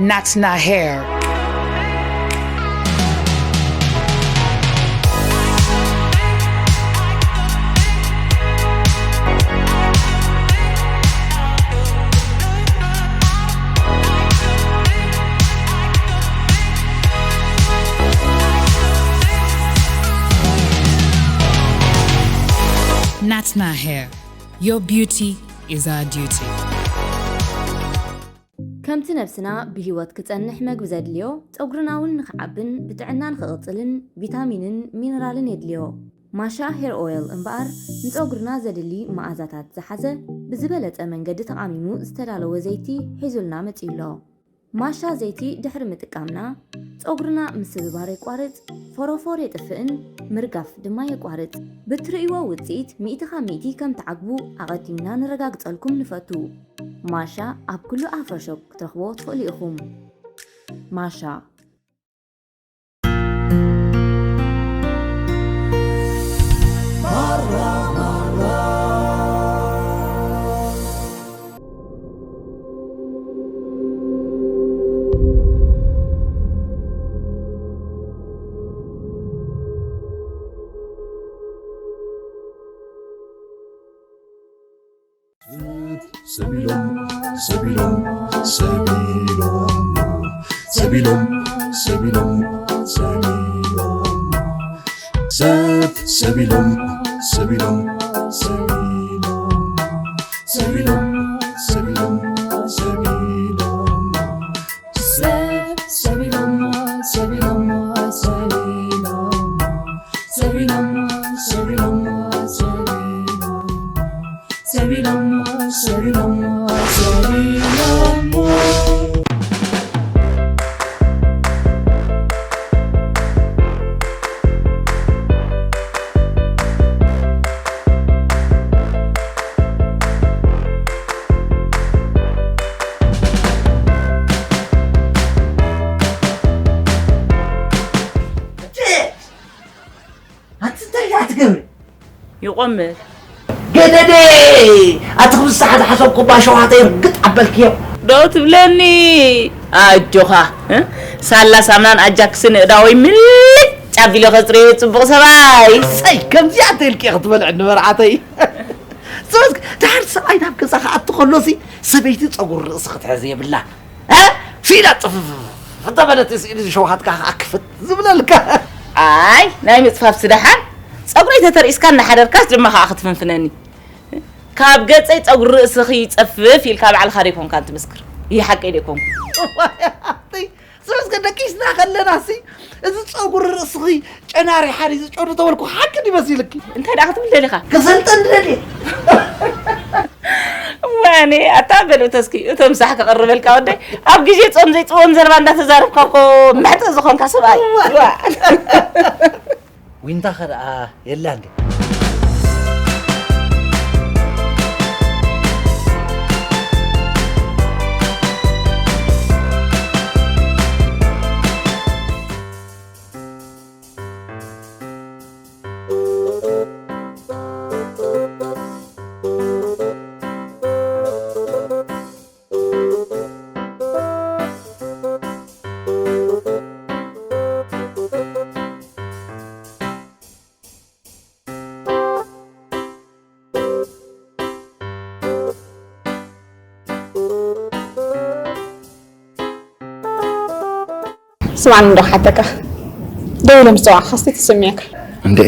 Natna hair. Natna hair. Your beauty is our duty. ከምቲ ነብስና ብህይወት ክጸንሕ መግቢ ዘድልዮ፣ ጸጉርና እውን ንኽዓብን ብጥዕና ንኽቕጽልን ቪታሚንን ሚነራልን የድልዮ። ማሻ ሄር ኦይል እምበኣር ንጸጉርና ዘድሊ መኣዛታት ዝሓዘ ብዝበለጸ መንገዲ ተቓሚሙ ዝተዳለወ ዘይቲ ሒዙልና መጺኡ ኣሎ። ማሻ ዘይቲ ድሕሪ ምጥቃምና ጸጉርና ምስብባር የቋርጽ፣ ፎሮፎር የጥፍእን ምርጋፍ ድማ የቋርጽ። ብትርእይዎ ውጽኢት ሚእቲ ካብ ሚእቲ ከም ትዓግቡ ኣቐዲምና ነረጋግጸልኩም ንፈቱ። ማሻ ኣብ ኩሉ ኣፍሮ ሾፕ ክትረኽብዎ ትኽእሉ ኢኹም። ማሻ። ሰቢሎም ሰቢሎም ሰቢሎም ሰቢሎም ሰቢሎም ሰቢሎም ሰብ ሰቢሎም ሰቢሎም ሰቢሎም ሰቢሎም ሰቢሎም ሰቢሎም ሰብ ሰቢሎም ሰቢሎም ሰቢሎም ሰቢሎም ሰቢሎም ሰቢሎም ሰቢሎም ሰቢሎም ሰቢሎም ኣቲ እንታይ ኢኻ ትገብሪ? ይቆምር ገደደ ኣቲ ክምስሓ ዝሓሰብኩ ባሸዋተይ ርግጥ ኣበልክዮ ዶ ትብለኒ? ኣጆኻ እ? ሳላ ሳምናን ኣጃክስን እዳወይ ምልጭ ኣቢለ ከፅርዮ ፅቡቕ ሰብኣይ። ሰይ ከምዚኣ እንተኢልኪ ክትበልዕ ንመርዓተይ ሰበስ ድሓር ሰብኣይ ናብ ገዛ ክኣቱ ከሎሲ ሰበይቲ ፀጉሪ ርእሲ ክትሕዝ የብላ እ? ስኢላ ፅፍፍ እንተበለት ስኢሉ ሸውሃትካ ከዓ ክፍት ዝብለልካ ኣይ ናይ ምፅፋፍ ስደሓን ፀጉረይ ተተርኢስካ እናሓደርካስ ድማ ከዓ ክትፍንፍነኒ ካብ ገፀይ ፀጉሪ ርእስኺ ይፀፍፍ ኢልካ ባዕልኻ ደይኮንካን ትምስክር ይህ ሓቀይ ደይኮንኩ ሰበስ ደቂስና ከለና ሲ እዚ ፀጉሪ ርእስኺ ጨናሪ ሓሪዚ ጨኑ ተበልኩ ሓቂ ድመሲልኪ እንታይ ደኣ ክትብል ደሊኻ ክሰልጠን ድደልየ ዋኔ ኣታ በል እተስኪ እቶም ሳሕ ክቕርበልካ ወደይ ኣብ ግዜ ጾም ዘይፅዎም ዘረባ እንዳተዛረብካ እኮ መሕጠ ዝኾንካ ሰብኣይ ዊንታ ኸ ደኣ የላ እንዴ ስማዕኒ እንዶ ክሓተካ ደው ኢለ ምስ ጸዋዕካ እስቲ ተሰሚዕካ እንዴ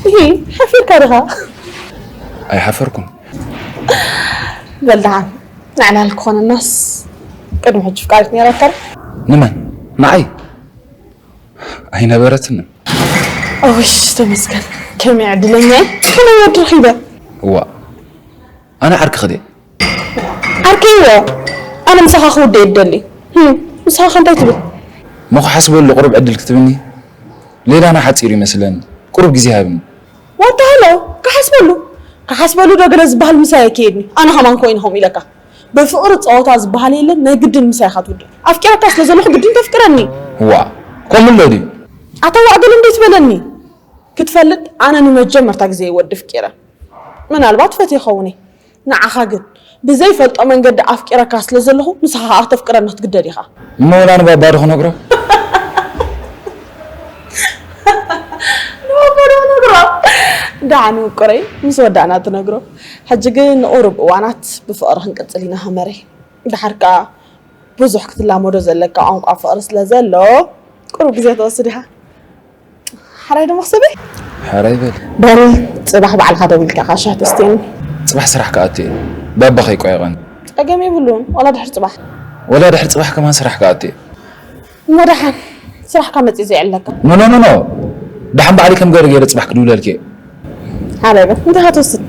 ይሄ ሓፊርካ ድኻ ኣይሓፈርኩን በል ደሓን ንዕላል ክኾነናስ ቅድሚ ሕጂ ፍቃሪት ነይረካ ንመን ንዓይ ኣይነበረትንን እውሽ ተመስገን ከመይ ዕድለኛ እየ ከመይ ወዲ ረኺበ እዋ ኣነ ዓርክኺ ድየ ዓርከይዎ ኣነ ምሳኻ ክውደ ይደሊ ምሳኻ እንታይ ትብል ሞ ክሓስበሉ ቁሩብ ዕድል ክትብኒ ሌላና ሓፂሩ ይመስለኒ ቁሩብ ግዜ ሃብኒ ዋታሃሎ ክሓስበሉ ክሓስበሉ ዶ ገለ ዝበሃል ምሳይ ኣይከየድኒ ኣነ ከማን ኮይነ ከምኡ ኢለካ ብፍቕሪ ፀወታ ዝበሃል የለን ናይ ግድን ምሳይ ኢኻ ትውድእ ኣፍቂረካ ስለ ዘለኹ ግድን ተፍቅረኒ ዋ ከምኡ ኣሎ ድዩ ኣታ ዋዕገል እንዴት በለኒ ክትፈልጥ ኣነ ንመጀመርታ ግዜ ወዲ ፍቂረ ምናልባት ፈትየ ኸውን እየ ንዓኻ ግን ብዘይፈልጦ መንገዲ ኣፍቂረካ ስለ ዘለኹ ንስኻ ከዓ ክተፍቅረኒ ክትግደድ ኢኻ። እሞ ወላ ንባባ ዶ ክነግሮ? ንባባ ዶ ክነግሮ? ደሓን ውቅረይ፣ ምስ ወዳእና ትነግሮ። ሕጂ ግን ንቁሩብ እዋናት ብፍቕሪ ክንቅጽል ኢና ሃመረይ። ደሓር ከዓ ብዙሕ ክትላመዶ ዘለካ ቋንቋ ፍቕሪ ስለ ዘሎ ቁሩብ ግዜ ትወስድ ኢኻ። ሓራይ ዶ መኽሰበይ? ሓራይ በል። በል፣ ጽባሕ ባዕልኻ ደዊልካ ኻሻ ተስትየኒ። ጽባሕ ስራሕ ክኣቱ እየ። ባባ ከይቆየቐኒ። ጸገም የብሉን፣ ዋላ ድሕሪ ጽባሕ። ወላ ድሕሪ ጽባሕ ከማን ስራሕ ክኣቱ እየ። እሞ ደሓን፣ ስራሕካ መጺእ ዘይዕለካ። ኖ፣ ኖ፣ ኖ፣ ኖ። ደሓን ባዕሊ ከም ገለ ገይረ ጽባሕ ክድውለልኪ እየ። ሓራይ በል፣ እንታይ ኢኻ ትወስድ?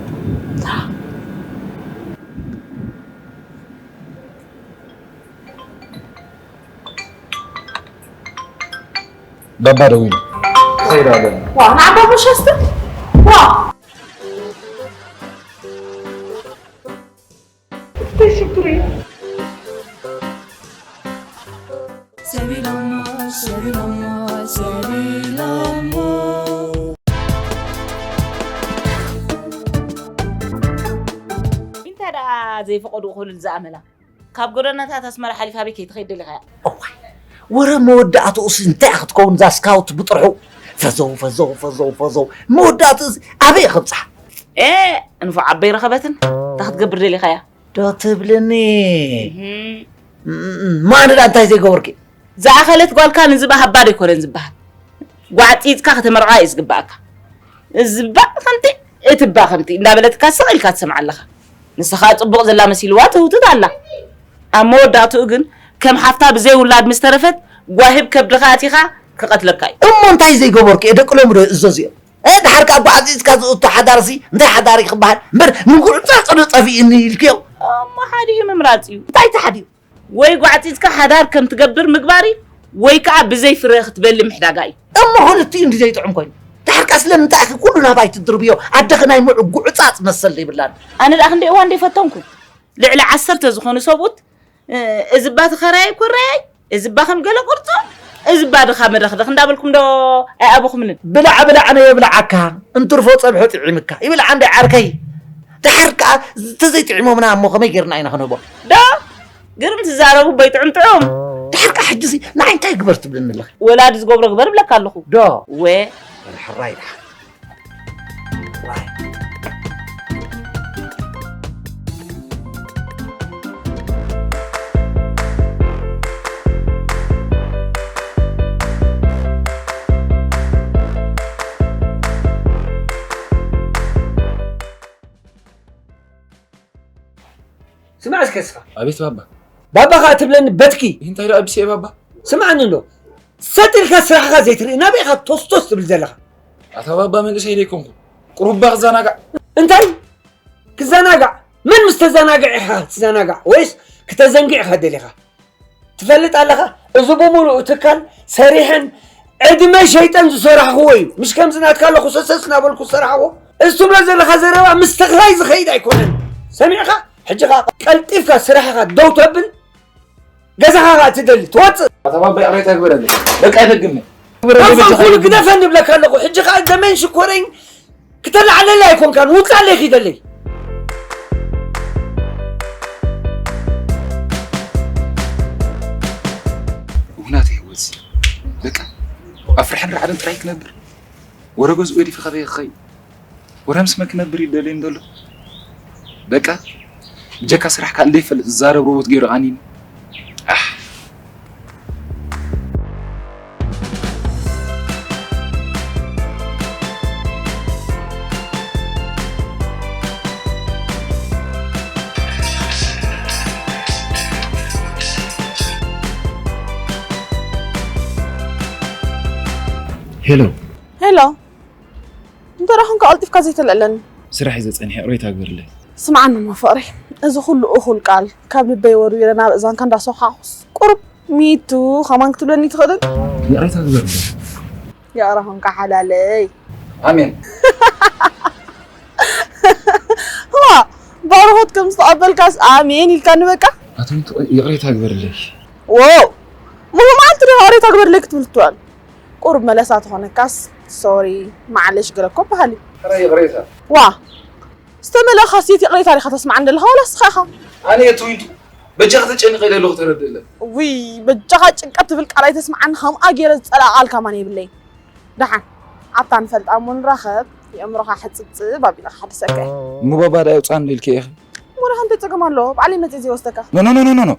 ባባ ደዊሉ። ከይድ ኣለና። ዋ፣ ንዓባ መሻስተ? ዋ። ተሽክሪ። ሰቢሎሞ፣ ሰቢሎሞ፣ ሰቢሎሞ። እንታይ ደኣ ዘይፈቐዱ ክህሉ ዝኣመላ? ካብ ጎደናታት ኣስመራ ሓሊፋ ኣበይ ከይትኸይድ ደሊኻያ? እዋይ፣ ወረ መወዳእትኡስ እንታይ ክትከውን እዛ ስካውት ብጥርሑ? ፈዘው፣ ፈዘው፣ ፈዘው፣ ፈዘው። መወዳእትኡስ ኣበይ ከብጽሓ? ኤ፣ እንፎ ዓበይ ረኸበትን? እንታይ ክትገብር ደሊኻያ? ዶ ትብልኒ? እህም። እም፣ እም፣ ማን ዳ እንታይ ዘይገበርኪ? ዝኣኸለት ጓልካ ንዝባ ሃባ ዶ ኣይኮነን ዝበሃል? ጓዕጺጽካ ከተመርቓ እዩ ዝግባኣካ። እዝባ ከምቲ፣ እትባ ከምቲ እንዳበለትካ ስቕ ኢልካ ትሰምዓ ኣለኻ። ንስኻ ጽቡቕ ዘላ መሲልዋ ትህውትት ኣላ። ኣብ መወዳእትኡ ግን ከም ሓፍታ ብዘይ ውላድ ምስ ተረፈት ጓሂብ ከብድኻ ኣቲኻ ክቐትለካ እዩ። እሞ እንታይ ዘይገበርኩ እየ? ደቂ ሎሚ ዶ ይእዘዙ እዮም? እ፣ ድሓር ከኣ ጓዕጺጽካ ዝእቱ ሓዳርሲ እንታይ ሓዳር እዩ ክበሃል? እምበር ንጉዕጻጽ ዶ ጸፊእኒ ኢልክዮ? እሞ ሓዲኡ ምምራጽ እዩ። እንታይ ተሓዲኡ? ወይ ጓዕጺጽካ ሓዳር ከም ትገብር ምግባር እዩ፣ ወይ ከኣ ብዘይ ፍረ ክትበሊ ምሕዳጋ እዩ። እሞ ክልቲኡ እንዲ ዘይጥዑም ኮይኑ፣ ድሓር ከኣ ስለምንታይ ኢኺ ኩሉ ናባይ ትድርብዮ? ኣደኺ ናይ ምዑ ጉዕጻጽ መሰል ዘይብላን። ኣነ ደኣ ክንደይ እዋን ደይፈተንኩ? ልዕሊ ዓሰርተ ዝኾኑ ሰብኡት፣ እ፣ እዚ እባ ተኸራያይ ኮራያይ፣ እዚ እባ ከም ገለ ቅርጾ፣ እዚ እባ ድኻ መደኽደኽ እንዳበልኩም ዶ ኣይኣበኹምንን? ብላዕ ብላዕ ነየብልዓካ፣ እንትርፎ ጸብሒ ጥዒምካ። ይብልዓ እንደ ዓርከይ። ድሓር ከኣ ተዘይጥዒሞምና እሞ ከመይ ጌርና ኢና ክንህቦ? ዶ? ግርም ትዛረቡ በይ ጥዑም ጥዑም። ድሓር ከኣ ሕጂሲ ንዓይ እንታይ ግበር ትብልኒ ኣለኺ? ወላዲ ዝገብሮ ግበር እብለካ ኣለኹ። ዶ? ወ። በል ሕራይ ድሓር። ዋይ። ስማዕ እስከ እስኻ። ኣቤት ባባ። ባባ ኸኣ ትብለኒ በትኪ። እንታይ ደኣ ኣቢሰ እየ ባባ? ስምዓኒ እንዶ። ሰጥ ኢልካ ስራሕኻ ዘይትርኢ ናበይ ኢኻ ቶስቶስ ትብል ዘለኻ? ኣታ ባባ መንእሰይ ደይኮንኩ። ቁሩብ እባ ክዘናጋዕ። እንታይ? ክዘናጋዕ? መን ምስ ተዘናግዐ ኢኻ ክትዘናጋዕ? ወይስ ክተዘንግዕ ኢኻ ደሊኻ? ትፈልጥ ኣለኻ? እዚ ብምሉኡ ትካል ሰሪሐን ዕድመ ሸይጠን ዝሰራሕኽዎ እዩ። ምሽ ከምዚ ናትካ ኣለኹ ሰሰስ እናበልኩ ዝሰራሕኽዎ። እዚ ትብሎ ዘለኻ ዘረባ ምስ ተኽላይ ዝኸይድ ኣይኮነን። ሰሚዕኻ? ሕጂ ኸኣ ቀልጢፍካ ስራሕኻ ደው ተብል፣ ገዛኻ ኸኣ ትደሊ፣ ትወጽእ። ኣታ ባባ ይቕሬታ ግበረለይ። በቃ ኣይደግምን። ግበረለይ፣ በቃ ኩሉ ኣይደግምን። ግደፈኒ እብለካ ኣለኹ። ሕጂ ኸኣ ደመይን ሽኮረይን ክተላዕለለይ ኣይኮንካን፣ ውጻለይ ኪደለይ። ውናተ ህይወት በቃ ኣብ ፍርሕን ራዕድን ጥራይ ክነብር። ወረ ገዝኡ ገዲፈ ካበይ ክኸይድ? ወረ ምስ መን ክነብር እዩ ደልየኒ ዘሎ? በቃ ብጀካ ስራሕ ካልእ ዘይፈልጥ ዝዛረብ ሮቦት ገይሩ ኣኒኒ። ኣሕ። ሄሎ። ሄሎ። እንተ ደኣ ኾንካ ቀልጢፍካ ዘይተልዕለኒ። ስራሕ እዩ ዘጸኒሐ፣ ይቕሬታ ግበርለይ። ስምዓኒ እሞ ፍቕረይ፣ እዚ ኩሉ እኹል ቃል ካብ ልበይ ወርዊረ ናብ እዛንካ እንዳሰዃዕኩስ ቁሩብ ሚቱ ኸማን ክትብለኒ ትኽእልን? ይቕሬታ ግበርለይ። ይቕረ ኾንካ ሓላለይ። ኣሜን። ዋ፣ ባርኾት ከም ዝተቐበልካስ ኣሜን ኢልካኒ በቃ። ኣቶ ሚቱ፣ ይቕሬታ ግበርለይ። ዎ፣ ሙሉ መዓልቲ ዶ ይቕሬታ ግበርለይ ክትብል ትውዕል? ቁሩብ መለሳ ተኾነካስ፣ ሶሪ፣ ማዕለሽ ገለ እኮ በሃል እዩ። ሕራይ ይቕሬታ። ዋ፣ ዝተመለእኻ ሴት ይቕሬታ ዲኻ ተስምዓኒ ዘለኻ ዋላ ንስኻ ኢኻ? ኣነ እየ ትዊንቱ። በጃኻ ተጨኒቐ ኢለ ኣለኹ ተረድእለ። ውይ በጃኻ ጭንቀት ትብል ቃል ኣይተስምዓኒ፣ ከምኣ ገይረ ዝጸላእ ቃል ከማን የብለይን። ደሓን ኣብታ ንፈልጣ እሞ ንራኸብ፣ የእምሮኻ ሕጽብጽብ ኣቢልካ ሓድሰካ እየ። እሞ ባባ ደኣ የውጽኣኒ ኢልኪ ኢኺ? እሞ ደሓን እንታይ ጸገም ኣለዎ? ባዕለይ መጽየ እየ ዝወስደካ። ኖ ኖ ኖ ኖ ኖ።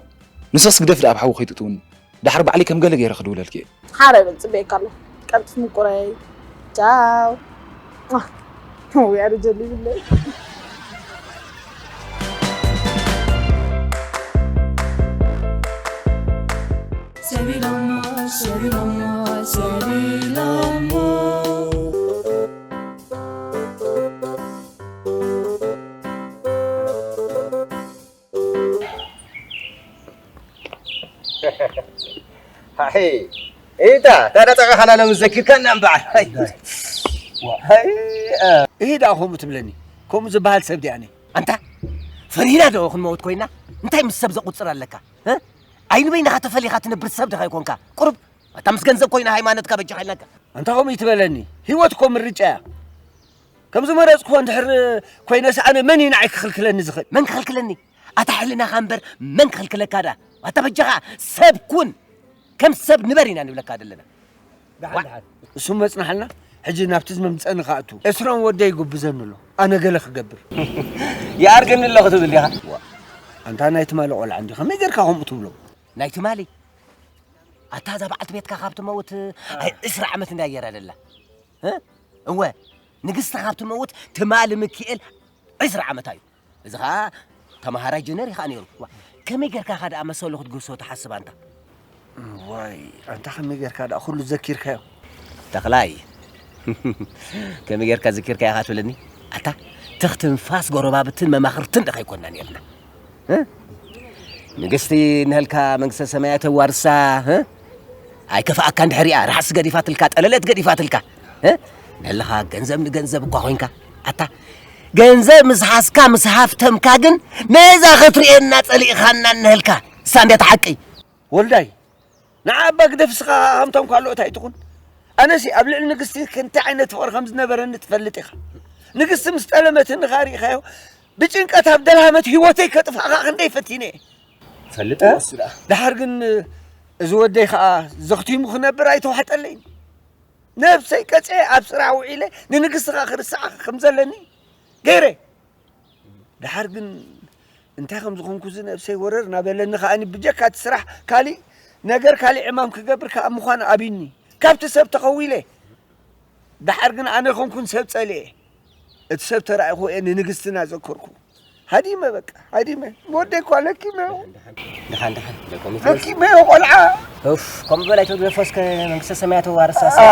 ንስኽስ ግደፊ ደኣ ኣብ ሓዊ ከይትእትውኒ። ደሓር ባዕለይ ከም ገለ ገይረ ክድውለልኪ እየ። ሓራይ በል ጽበየካ ኣለኹ። ቀልጥፍ ምቁረይ። ቻው። ዋ። ወይ ኣረ ጀሊ ይብለይ። ሰቢሎሞ ሰቢሎሞ ሰቢሎሞ። ሃይ፣ እታ፣ ታዲያ ጠቐኻና ሎሚ ዘኪርካና እምበዓል። ሃይ። ሃይ፣ እ። እሂ ደኣ ከምኡ ትብለኒ? ከምኡ ዝበሃል ሰብ ድየ ኣነ? ኣንታ፣ ፈሪህና ዶ ክንመውት ኮይና? እንታይ ምስ ሰብ ዘቑጽር ኣለካ? እ? ኣይንበይንኻ ተፈሊኻ ትነብር ሰብ ዲኻ ኣይኮንካ? ቁሩብ፣ ኣታ ምስ ገንዘብ ኮይና ሃይማኖትካ በጃኻ ኢልናካ። ኣንታ ከምኡ ይትበለኒ። ህይወት እኮ ምርጫ እያ። ከም ዝመረጽኩዎ እንድሕር ኮይነስ ኣነ መን እዩ ንዓይ ክኽልክለኒ ዝኽእል? መን ክኽልክለኒ? ኣታ ሕልናኻ እምበር መን ክኽልክለካ ደኣ? ኣታ በጃኻ ሰብ ኩን። ከም ሰብ ንበር ኢና ንብለካ ዘለና። ደሓን፣ ደሓን። እሱ መጽናሓልና፣ ሕጂ ናብቲ ዝመምጸኒ ክኣቱ። ኤስሮም ወደይ ይጉብዘኒ ኣሎ። ኣነ ገለ ክገብር። ይኣርገኒ ኣሎ ክትብል ዲኻ? ዋ፣ ኣንታ ናይ ትማሊ ቆልዓ እንዲ፣ ከመይ ጌርካ ከምኡ ትብሎ? ናይ ትማሊ? ኣታ እዛ በዓልቲ ቤትካ ካብ ትመውት፣ ኣይ፣ ዕስራ ዓመት እንዳ ገይራ ደላ። እ? እወ፣ ንግስቲ ካብ ትመውት ትማሊ ምክኤል ዕስራ ዓመታ እዩ። እዚ ኸኣ ተመሃራይ ጀነር እዩ ኸኣ ነይሩ። ዋ፣ ከመይ ጌርካ ኸኣ ደኣ መሰሉ ክትግህሶ ትሓስብ ኣንታ? ዋይ፣ ኣንታ ከመይ ጌርካ ደኣ ኩሉ ዘኪርካዮ? ተኽላይ፣ ከመይ ጌርካ ዘኪርካዮ ኢኻ ትብለኒ? ኣታ፣ ትኽ ትንፋስ ጎረባብትን መማኽርትን ደኸ ኣይኮንና ነይርና? እ? ንግስቲ እንሀልካ መንግስተ ሰማያት የዋርሳ፣ እ? ኣይከፍኣካን ድሕሪኣ፣ ራሕሲ ገዲፋትልካ፣ ጠለለት ገዲፋትልካ፣ እ? ነለኻ ገንዘብ ንገንዘብ እኳ ኮይንካ፣ ኣታ፣ ገንዘብ ምስ ሓዝካ፣ ምስ ሃፍተምካ ግን ነዛ ክትርእየና ጸሊእኻና እንሀልካ፣ እሳ እንድያ እቲ ሓቂ። ወልዳይ፣ ንዓ እባ ግደፍ፣ እስኻ ከምቶም ካልኦት ኣይትኹን። ኣነሲ ኣብ ልዕሊ ንግስቲ ክንታይ ዓይነት ፍቕሪ ከም ዝነበረኒ ትፈልጥ ኢኻ። ንግስቲ ምስ ጠለመትኒ ኸኣ ርኢኻዮ፣ ብጭንቀት ኣብ ደልሃመት ህይወተይ ከጥፍኣ ኸኣ ክንደይ ፈቲነ እየ። ፈልጥ እ? ወስዳ። ደሓር ግን እዚ ወደይ ኸኣ ዘኽቲሙ ክነብር ኣይተዋሕጠለይን። ነብሰይ ቀጽዐ ኣብ ስራሕ ውዒለ ንንግስቲ ኸኣ ክርስዓ ከም ዘለኒ ገይረ። ደሓር ግን እንታይ ከም ዝኾንኩ እዚ ነብሰይ ወረር እናበለኒ ከኣኒ ብጀካ እቲ ስራሕ ካሊእ ነገር ካሊእ ዕማም ክገብር ከኣ ምዃን ኣብዩኒ። ካብቲ ሰብ ተኸዊለ። ደሓር ግን ኣነ ኣይኮንኩን ሰብ ጸሊኤ። እቲ ሰብ ተራእኹ እየ ንንግስትና ዘከርኩ። ሃዲመ በቃ፣ ሃዲመ። ወደይ እኳ ለኪመ። ደሓን፣ ደሓን፣ ደሓን። ደቆም ለኪመ ቆልዓ። ኡፍ፣ ከምኡ በላይ ተግደፎ እስከ መንግስተ ሰማያት ተዋርሳ። አ።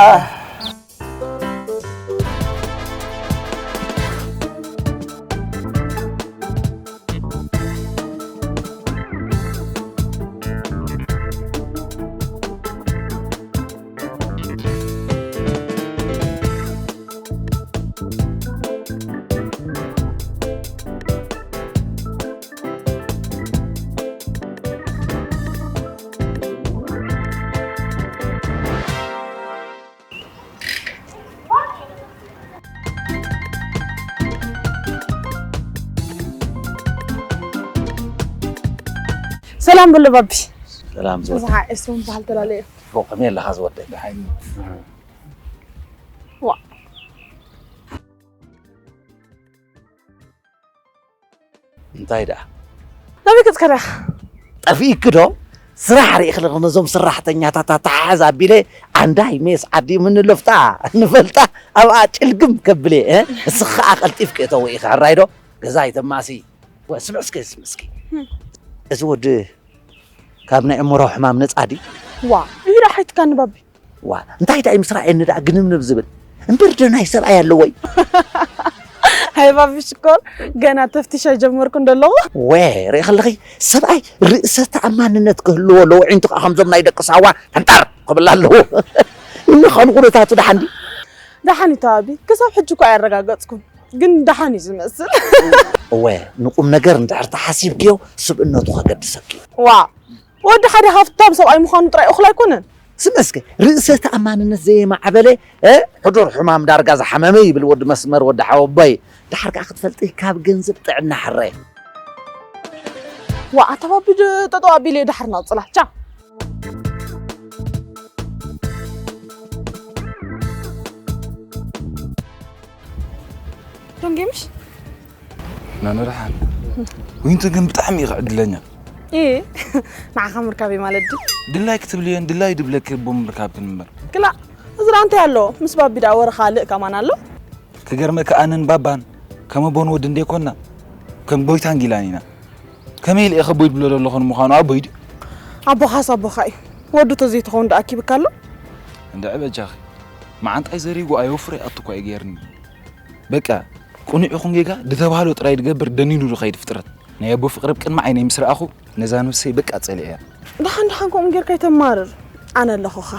ሰላም በሎ ባቢ። ሰላም ዝወደይ። ብዝሓ እሱም በሃል ተላለየ። ፎ ከመይ ኣለኻ ዝወደይ? ደሓን። ዋ። እንታይ ደኣ? ናበይ ክትከድ ኢኻ? ጠፊእኪ ዶ? ስራሕ ርኢኺ ኣለኺ፣ ነዞም ሰራሕተኛታት ኣተሓሕዝ ኣቢለ ኣንዳይ ሜስ ዓዲሙ ንልፍታ ንፈልጣ ኣብኣ ጭልግም ከብለ፣ እ? እስኺ ኸኣ ቀልጢፍኪ እተዊ ኢኺ፣ ሕራይ ዶ? ገዛ ኣይተማሲ። ወ-፣ ስምዕ እስከ፣ ስምዕ እስከ። እም። እዚ ወዲ ካብ ናይ እምሮ ሕማም ነጻ ድዩ? ዋ፣ እዩ ደኣ ሓይትካ ንባቢ። ዋ፣ እንታይ ደኣ እዩ ምስ ረኣየኒ ደኣ ግንብንብ ዝብል? እምበር ዶ ናይ ሰብኣይ ኣለዎይ? ሃይ ባቢ ሽኮር፣ ገና ተፍትሽ ኣይጀመርኩን ደለኹ። ወ፣ ርኢ ከለኺ፣ ሰብኣይ ርእሰ ተኣማንነት ክህልዎ ኣለዎ፣ ኣዒንቱ ከኣ ከምዞም ናይ ደቂ ሳዋ ፈንጠር ክብል ኣለዎ። ንምዃኑ ኩነታቱ ደሓን ድዩ? ደሓን እዩ ተባቢ፣ ክሳብ ሕጂ እኳ ኣየረጋገጽኩን፣ ግን ደሓን እዩ ዝመስል። እወ፣ ንቁም ነገር እንድሕር ተሓሲብክዮ፣ ስብእነቱ ከገድሰኪ እዩ። ዋ፣ ወዲ ሓደ ሃፍታም ሰብኣይ ምዃኑ ጥራይ እኹል ኣይኮነን። ስምዕስከ ርእሰ ተኣማንነት ዘየማዕበለ እ፣ ሕዱር ሕማም ዳርጋ ዝሓመመ ይብል ወዲ መስመር ወዲ ሓወቦይ። ደሓር ከኣ ክትፈልጢ ካብ ገንዘብ ጥዕና ሕረ። ዋ ኣታ ባቢ ድ- ጠጠው ኣቢለ ደሓር ናውፅላ ቻ ዶንጌምሽ ናነርሓን ዊንቶ ግን ብጣዕሚ ኢኻ ዕድለኛ። እ ንዓኻ ምርካበይ ማለት ድ ድላይ ክትብልየን ድላይ ድብለኪ ቦ ምርካብክን እምበር። ክላ እዚ ደኣ እንታይ ኣሎ? ምስ ባቢ ደኣ ወረ ካልእ ከማን ኣሎ። ክገርመካ ኣነን ባባን ከም ኣቦን ወድን ደይኮና ከም ቦይታን ጊላን ኢና። ከመይ ኢለ እየ ከቦይ ድብሎ ዘለኹ ንምዃኑ ኣቦይ ድዩ? ኣቦኻስ ኣቦኻ እዩ። ወዱ ተዘይትኸውን ደኣ ኣኪብካ ኣሎ። እንድዒ በጃኺ መዓንጣይ ዘሪጉ ኣየውፍረ ኣትኳ እዩ ገይርኒ። በቃ ቁኑዕ ይኹን ጌጋ ድተባህሎ ጥራይ ድገብር ደኒኑ ዝኸይድ ፍጥረት። ናይ ኣቦ ፍቕሪ ብቅድሚ ዓይነይ ምስ ረኣኹ ነዛ ነብሰይ በቃ ጸሊዐያ። ደሓን ደሓን ከምኡ ጌርካ ይተማርር። ኣነ ኣለኹኻ።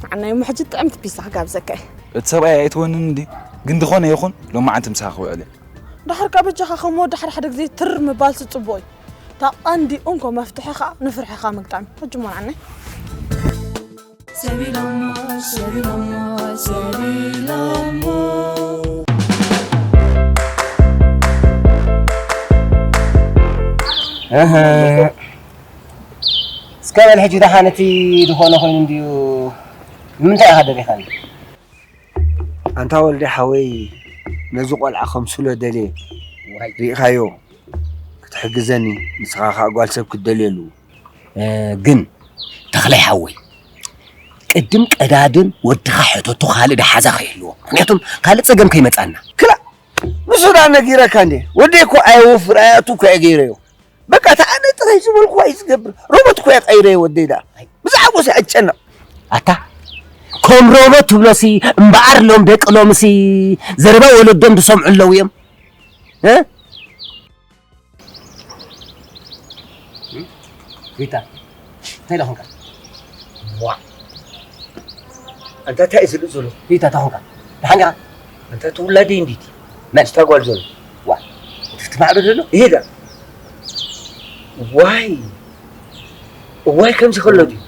ንዓናይ እሞ ሕጂ ጥዕምቲ ፒሳ ክጋብዘካ እየ። እቲ ሰብኣይ ኣይትወንን እንዲ ግን ዝኾነ ይኹን ሎማዓንቲ ምሳኻ ክውዕል እየ። ደሓር ከኣ በጃኻ ከም ወዲ ሓደ ሓደ ግዜ ትር ምባልሲ ጽቡቕ እዩ። እታ ቀንዲ እንኮ መፍትሒ ከኣ ንፍርሕኻ ምግጣም እዩ። ሕጂ እሞ ንዓናይ። እህ። እስከ በል ሕጂ ደሓን እቲ ዝኾነ ኮይኑ እንድዩ ንምንታይ ኢኻ ደሊኻኒ? ኣንታ ወልደ ሓወይ ነዚ ቆልዓ ከምስሎ ደልየ ሪእኻዮ ክትሕግዘኒ ንስኻ ከዓ ጓል ሰብ ክትደልየሉ ግን ተኽላይ ሓወይ ቅድም ቀዳድም ወድኻ ሕተቱ ካልእ ደሓዛ ከይህልዎ ምክንያቱም ካልእ ፀገም ከይመፃና ክላ ንሱ ዳ ነጊረካ እንዴ ወደይ እኮ ኣየወፍር ኣያቱ እኮ እየ ገይረዮ በቃ ተኣነ ጥራይ ዝበልኩዋ እዩ ዝገብር ሮቦት እኮ እየ ቀይረዮ ወደይ ዳ ብዛዕባኡ ኣይጨነቕ ኣታ ከም ሮቦት ትብሎሲ እምበኣር ሎም ደቂ ሎምሲ ዘረባ ወለዶም ዝሰምዑ ኣለዉ እዮም እ ሪታ እንታይ ደኾንካ ዋ ኣንታ እንታይ እዩ ዝልእ ዘሎ ሪታ እንታይ ኾንካ ደሓን ዲኻ ኣንታ እቲ ውላደይ እንዲቲ መን ስታ ጓል ዘሎ ዋ እቲ ትማዕዶ ዘሎ ይሄዳ ዋይ እዋይ ከምዚ ከሎ ድዩ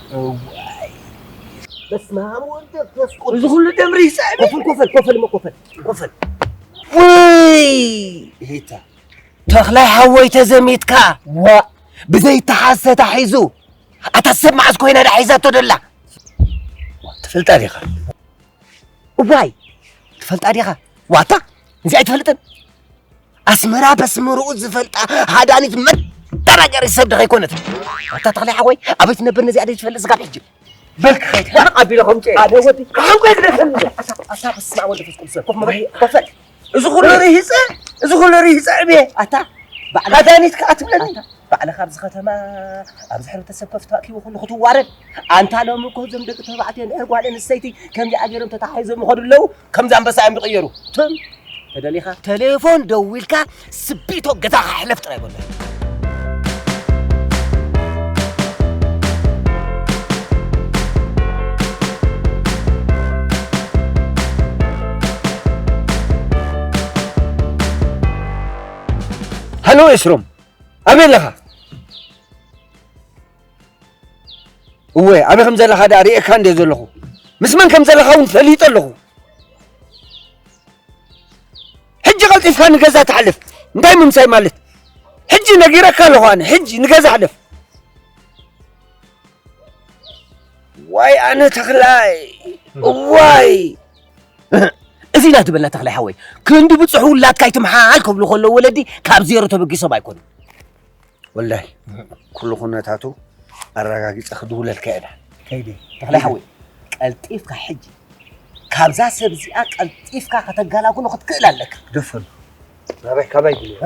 በስመ ኣብ ወልድ መንፈስ እዚ ኩሉ ደም ሪሳ ኮፈል ኮፈል ኮፈል እሞ ኮፈል ኮፈል ወይ ሪታ ተኽላይ ሓወይ ተዘሚትካ ዋእ ብዘይተሓዝተ ተሒዙ ኣታ ሰብ መዓዝ ኮይና ደኣ ሒዛቶ ደላ ትፈልጣ ዲኻ እዋይ ትፈልጣ ዲኻ ዋታ እዚኣ ኣይትፈልጥን ኣስመራ በስመርኡ ዝፈልጣ ሃዳኒት መደናገሪ ሰብ ድኻ ኣይኮነት ኣታ ተኽላይ ሓወይ ኣበይ ትነብር ነዚኣ ደይ ትፈልጥ ስጋብ ሕጂ በልክ ኸይድ ኣነ ኣቢለ ከምፅእ ኣነ ወዲ ከሓንኮ የግደፈኒ ኣታ በስመ ኣብ ወልድ መንፈስ ቅዱስ ኮፍ መበል ኮፈል እዚ ኩሉ ርሂፀ እዚ ኩሉ ርሂፀ ዕብየ ኣታ ባዕላ መድሃኒት ከዓ ትብለኒ ባዕልኻ ኣብዚ ከተማ ኣብዚ ሕብረተሰብ ከፍ ተኣኪቡ ኩሉ ክትዋረድ ኣንታ ሎሚ እኮ እዞም ደቂ ተባዕትዮ እንድሕር ጓል ኣንስተይቲ ከምዚኣ ገይሮም ተታሓሒዞም ይኸዱ ኣለዉ ከምዚ ኣንበሳ እዮም ዝቕየሩ ትም ተደሊኻ ተሌፎን ደዊልካ ስቢቶ ገዛኻ ሕለፍ ጥራይ በሎ ሃሎ ኤስሮም ኣበይ ኣለኻ እወ ኣበይ ከም ዘለኻ ደኣ ርእየካ እንደ ዘለኹ ምስ መን ከም ዘለኻ እውን ፈሊጠ ኣለኹ ሕጂ ቀልጢፍካ ንገዛ ትሓልፍ እንታይ ምምሳይ ማለት ሕጂ ነጊረካ ኣለኹ ኣነ ሕጂ ንገዛ ሕልፍ ዋይ ኣነ ተኽላይ እዋይ እዚ ኢና ዝበልና ተኽላይ ሓወይ ክንዲ ብፅሑ ውላድካ ይትምሓል ከብሉ ከለዉ ወለዲ ካብ ዜሮ ተበጊሶም ኣይኮኑን ወላይ ኩሉ ኩነታቱ ኣረጋጊፀ ክድውለልካ እየ ዳ ከይደ ተኽላይ ሓወይ ቀልጢፍካ ሕጂ ካብዛ ሰብ እዚኣ ቀልጢፍካ ከተጋላግሎ ክትክእል ኣለካ ግደፈሉ ናባይ ካባይ ድልዮ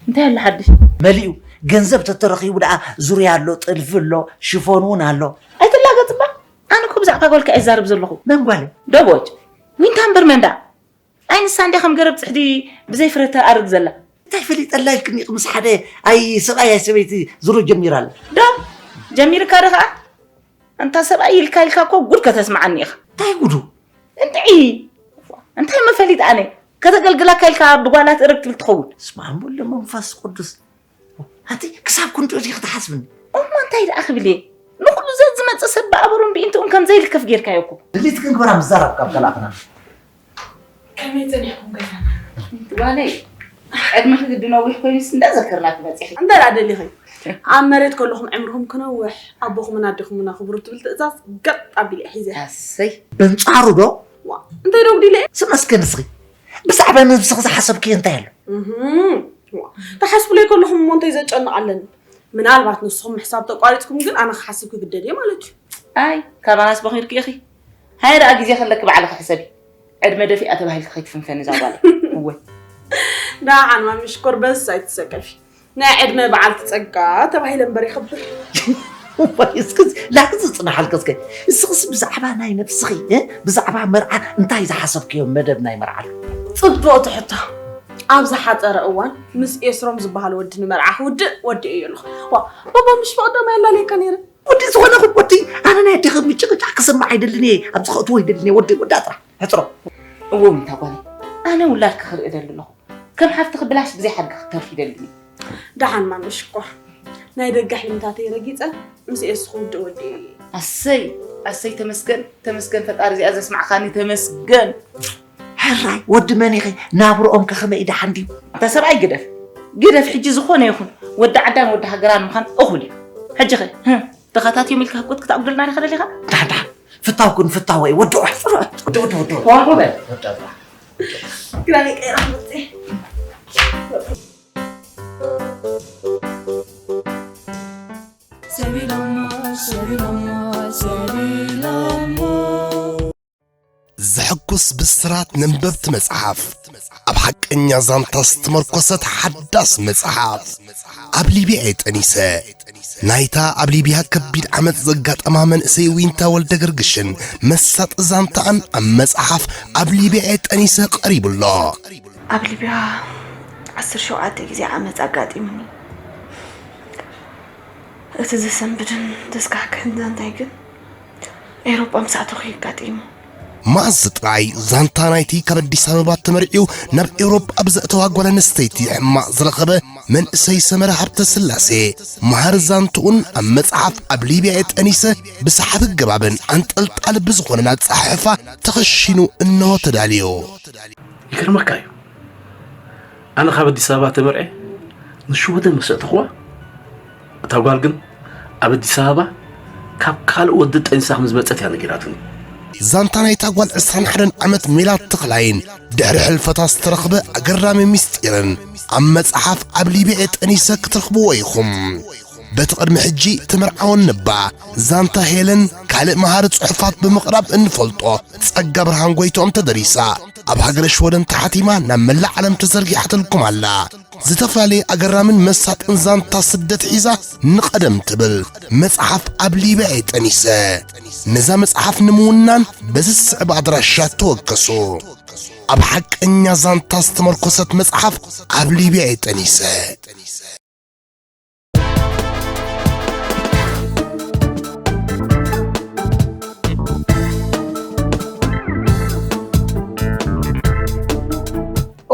እንታይ ኣሎ ሓድሽ? መሊኡ ገንዘብ ተተረኺቡ ደኣ ዙርያ ኣሎ፣ ጥልፊ ኣሎ፣ ሽፎን እውን ኣሎ። ኣይትላገጽ እባ። ኣነ እኮ ብዛዕባ ጓልካ እየ ዝዛረብ ዘለኹ። መን ጓለይ? ደቦጭ። ዊንታ እምበር መን ደኣ? ኣይ ንሳ እንድያ ከም ገረብ ጽሕዲ ብዘይ ፍረ ተኣርግ ዘላ። እንታይ ፈሊጠላ ኢልክኒ ምስ ሓደ ኣይ ሰብኣይ ኣይ ሰበይቲ ዙሩ ጀሚራ ኣላ። ዶ ጀሚርካ ዶ ከኣ? ኣንታ ሰብኣይ ኢልካ ኢልካ እኮ ጉድ ከተስምዓኒ ኢኻ። እንታይ ጉዱ? እንጥዒ! እንታይ መፈሊጥ ኣነ? ከተገልግላካ ኢልካ ብጓላት እርግ ትብል ትኸውን። ስማዕ እምበሎ መንፈስ ቅዱስ። ኣቲ ክሳብ ክንድኡ ዲኺ ትሓስብኒ? እሞ እንታይ ደኣ ክብል እየ? ንኹሉ ዘዝመጽእ ሰብ ብኣበሩን ብኢንትኡን ከም ዘይልከፍ ጌርካዮ እኮ። ድሌትክን ግበራ ምዛራብ ካብ ከላእኽና። ከመይ ጸኒሕኩም ገዛና? ጓለይ፣ ዕድመኺ ግዲ ነዊሕ ኮይኑስ እንዳዘከርናኪ መጺኺ። እንታይ ደኣ ደሊኺ? ኣብ መሬት ከለኹም ዕምርኹም ክነውሕ፣ ኣቦኹምን ኣዴኹምን ኣኽብሩ ትብል ትእዛዝ ገጥ ኣቢለ እየ ሒዘ። ኣሰይ። በንጻሩ ዶ? ዋ፣ እንታይ ዶ ጉዲለ? ስም እስከ ንስኺ ብዛዕባ ነብስኺ ዝሓሰብክዮ እንታይ ኣሎ? እህም፣ ዋ፣ ትሓስቡለይ ከለኹም እሞ እንታይ ዘጨንቕ ኣለኒ? ምናልባት ንስኹም ምሕሳብ ተቋሪጽኩም ግን ኣነ ክሓስብ ክግደድ እየ ማለት እዩ። ኣይ፣ ካባናስ በኺርኪ ኢኺ። ሃየ ደኣ ግዜ ከለኪ ባዕልኺ ሕሰቢ። ዕድመ ደፊኣ ተባሂልኪ ከይትፍንፈኒ እዛ ጓለይ። እወ። ደሓን ማሚ ሽኮር በስ ኣይትሰከፊ። ናይ ዕድመ በዓልቲ ጸጋ ተባሂለ እምበር ይኽብር። እዋይ፣ እስኪ ላግዚ ጽናሓልከ እስከ። እስኽስ ብዛዕባ ናይ ነብስኺ፣ እ? ብዛዕባ መርዓ እንታይ ዝሓሰብክዮ መደብ ናይ መርዓ ኣሎ? ጽብቕቲ ሕቶ። ኣብ ዝሓጸረ እዋን ምስ ኤስሮም ዝበሃል ወዲ ንመርዓ ክውድእ ወዲኤዮ ኣለኹ። ዋ፣ ባባ ምሽ ብቐዳማይ ኣላለየካ ነይረ። ወዲ ዝኾነ ኹን ወዲ፣ ኣነ ናይ ኣዴኺ ምጭቕጫቕ ክሰምዕ ኣይደልን እየ። ኣብዚ ከእትዎ ኣይደልን እየ። ወዲ፣ ወዲ ጥራሕ፣ ሕጽሮ። እዎ፣ ምንታ ጓለይ፣ ኣነ ውላድኪ ክርኢ እደሊ ኣለኹ። ከም ሓፍትኺ ብላሽ ብዘይ ሓድጊ ክትተርፊ ይደልን እየ። ደሓን ማሚ ሽኮር፣ ናይ ደገ ሕልምታተይ ረጊጸ ምስ ኤሱ ክውድእ ወዲኤ እየ። ኣሰይ፣ ኣሰይ፣ ተመስገን፣ ተመስገን ፈጣሪ፣ እዚኣ ዘስማዕካኒ ተመስገን። ሕራይ፣ ወዲ መን ኢኺ? ናብርኦም ከ ከመይ እዩ? ደሓን ድዩ? ኣታ ሰብኣይ ግደፍ፣ ግደፍ፣ ሕጂ ዝኾነ ይኹን ወዲ ዓዳን ወዲ ሃገራን ምዃን እኹል እዩ። ሕጂ ኸ፣ ህም፣ ተኸታትዮም ኢልካ ህኮት ክተኣጉደልና ዲኻ ደሊኻ? ደሓን፣ ደሓን፣ ፍታው ኩን፣ ፍታው ወይ ወዲ፣ ወዲ፣ ወዲ፣ ወዲ፣ ወዲ፣ ወዲ። ዋው በል። ወዲ፣ ወዲ። ክዳነይ ቀይረ ክመጽእ እየ። ሰቢሎሞ፣ ሰቢሎሞ፣ ሰቢሎሞ። ዘሐጉስ ብስራት ነንበብቲ መጽሓፍ። ኣብ ሓቀኛ ዛንታ ዝተመርኮሰት ሓዳስ መጽሓፍ። ኣብ ሊብያ እየ ጠኒሰ። ናይታ ኣብ ሊብያ ከቢድ ዓመጽ ዘጋጠማ መንእሰይ ዊንታ ወልደ ገርግሽን መሳጢ ዛንታኣን ኣብ መጽሓፍ ኣብ ሊብያ እየ ጠኒሰ ቀሪቡ ኣሎ። ኣብ ሊብያ ዓሰርተ ሸውዓተ ግዜ ዓመጽ ኣጋጢሙኒ። እቲ ዘሰንብድን ዘስካሕክሕን ዛንታይ ግን ኤውሮጳ ምስ ኣተኹ እዩ ኣጋጢሙ። መኣዝ ጥራይ ዛንታ ናይቲ ካብ ኣዲስ ኣበባ ተመርዕዩ ናብ ኤውሮጳ ብዘእተዋ ጓል ኣንስተይቲ ሕማቕ ዝረኸበ መንእሰይ ሰመረ ሃብተስላሴ መሃሪ ዛንትኡን ኣብ መጽሓፍ ኣብ ሊብያ እየ ጠኒሰ ብሰሓቢ ኣገባብን ኣንጠልጣሊ ብዝኾነን ኣጸሓሕፋ ተኸሺኑ እንሆ ተዳልዩ። ይገርመካ እዩ። ኣነ ካብ ኣዲስ ኣበባ ተመርዐ ንሽወደን ምስ ኣእተኽዋ፣ እታ ጓል ግን ኣብ ኣዲስ ኣበባ ካብ ካልእ ወዲ ጠኒሳ ከም ዝመጸት እያ ነጊራትኒ። ዛንታ ናይታ ጓል ዕስራን ሓደን ዓመት ሜላት ተኽላይን ድሕሪ ሕልፈታ ዝተረኽበ ኣገራሚ ምስጢርን ኣብ መጽሓፍ ኣብ ሊብያ ጠኒሰ ክትረኽብዎ ኢኹም። በቲ ቅድሚ ሕጂ ተመርዓወን ነባ ዛንታ ሄለን ካልእ መሃሪ ጽሑፋት ብምቕራብ እንፈልጦ ጸጋ ብርሃን ጎይትኦም ተደሪሳ ኣብ ሃገረ ሽወደን ተሓቲማ ናብ መላእ ዓለም ተዘርጊሓትልኩም ኣላ። ዝተፈላለየ ኣገራምን መሳጥን ዛንታ ስደት ሒዛ ንቐደም ትብል መጽሓፍ ኣብ ሊብያ እየ ጠኒሰ። ነዛ መጽሓፍ ንምውናን በዚ ዝስዕብ ኣድራሻ ተወከሱ። ኣብ ሓቀኛ ዛንታ ዝተመርኮሰት መጽሓፍ ኣብ ሊብያ እየ ጠኒሰ።